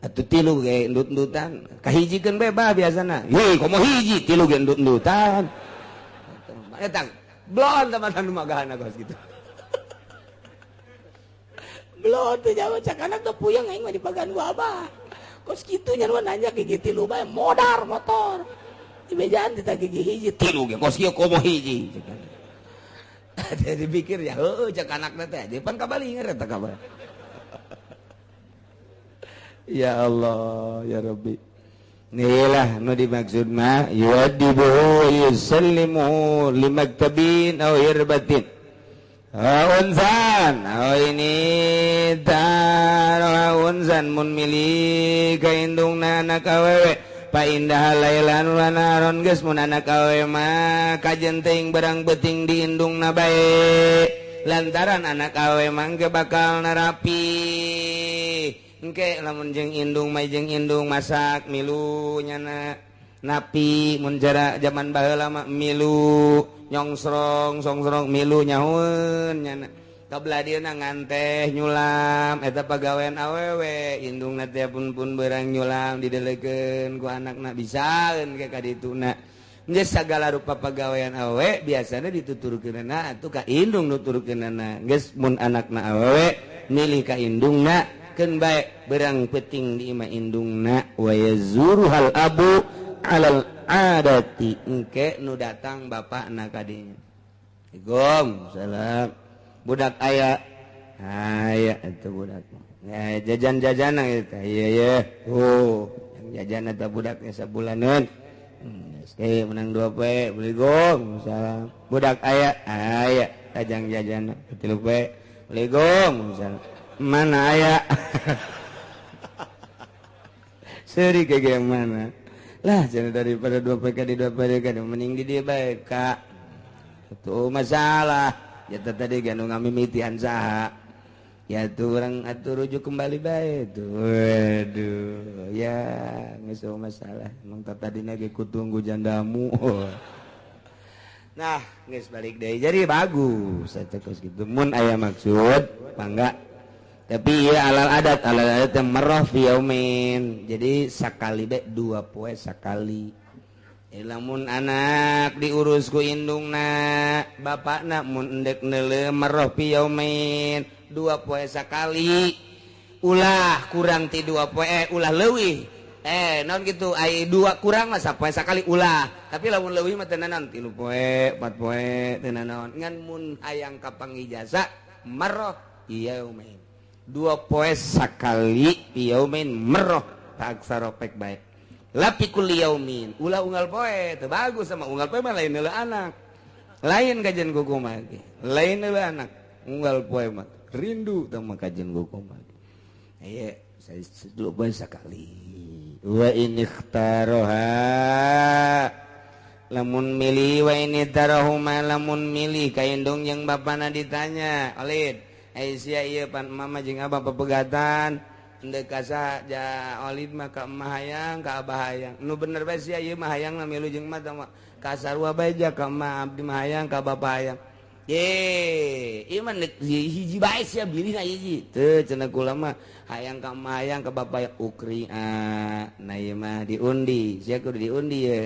atuh tilu ge endut-endutan kahijikeun bae bah biasana heuh komo hiji tilu ge endut-endutan eta blon teman anu magahan kos kitu blon teh jauh cak anak teh puyeng aing mah dipagan ku abah kos kitu nya nanya gigi tilu bae modar motor dibejaan teh gigi hiji tilu ge kos kieu komo hiji jadi pikir ya heuh cak anakna teh depan kabalinger eta kabar. Ya Allah ya Rabbi inilah nu dimaksud mah yuadibuhu yusallimu limaktabin aw hirbatin unzan aw ini tar unzan mun milih ka indungna anak awewe pa indah lailan wa naron geus mun anak awewe mah kajen teuing barang beuting di indungna bae lantaran anak awewe mah engke bakal narapi engke lamun jeung indung mah jeung indung masak milu nyana napi mun jara zaman baheula mah milu nyongsrong songsrong milu nyahueun nyana kabelah dieuna nganteh nyulam eta pagawean awewe indungna teh pun beurang nyulam didelekeun ku anakna bisaeun ke ka dituna geus sagala rupa pagawean awewe biasana dituturkeunana atuh ka indung nuturkeunana geus mun anakna awewe milih ka indungna keun bae berang peting di imah indungna wa yazuruhal abu alal adati engke nu datang bapakna ka dinya. Waalaikumsalam budak aya aya eta budak ya jajan-jajanan eta ieu ye oh yang jajan eta budaknya sabulaneun geus menang 2 poe Waalaikumsalam budak aya aya tajang jajan 3 poe Waalaikumsalam mana aya seri kayak mana lah jadi daripada 2 PK di 2 PK mending di dia baik kak itu masalah ya tadi ganu ngamimitian saha Ya tuh orang atuh rujuk kembali bae tuh. Waduh, ya geus masalah. Emang tadina ge tunggu jandamu. Nah, geus balik deui. Jadi bagus eta kos kitu. Mun aya maksud, mangga. Tapi ya alal adat yang marrah fi yaumin. Jadi sakali bae dua poe sakali. Lamun anak diurus ku indungna, bapakna mun endek neuleuh marrah fi yaumin dua poe sakali. Ulah kurang ti dua poe, ulah leuwih. Naon gitu, ai dua kurang mah sapoe sakali ulah. Tapi lamun leuwih mah teu nanaon 3 poe, 4 poe teu nanaon. Ngan mun hayang kapanggih jasa marrah yaumin. Dua poe sakali yaumin marrah taksaro pek bae. Lapi kulli yaumin ulah unggal poe teu bagus sama unggal poe mah lain heula anak. Lain kajian kuku mah ge. Lain heula anak unggal poe mah rindu teh mah kajian kuku mah. Ieu saya dua poe sakali. Wa in ikhtaroha lamun milih wa in ikhtarahuma lamun milih ka indung jeung bapana ditanya olid ai sia ieu pan mama jeung abah pepegatan endek kasa ja olid mah ka emak hayang ka abah hayang nu bener bae sia ieu mah hayang milu jeung mah tah kasarua bae ja ka emak abdi mah hayang ka bapa hayang ye ieu mah hiji bae sia bilihna hiji teu cenah kula mah hayang ka emak hayang ka bapa hayang ukria nah ieu mah diundi sia kudu diundi ye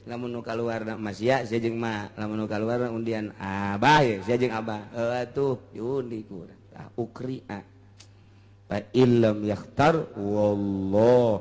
lamun nu kaluarna mah sia sia jeung mak lamun nu kaluarna undian abah ye sia jeung abah heuh atuh diundi ku urang tah ukria fa illam yakhtar wallah.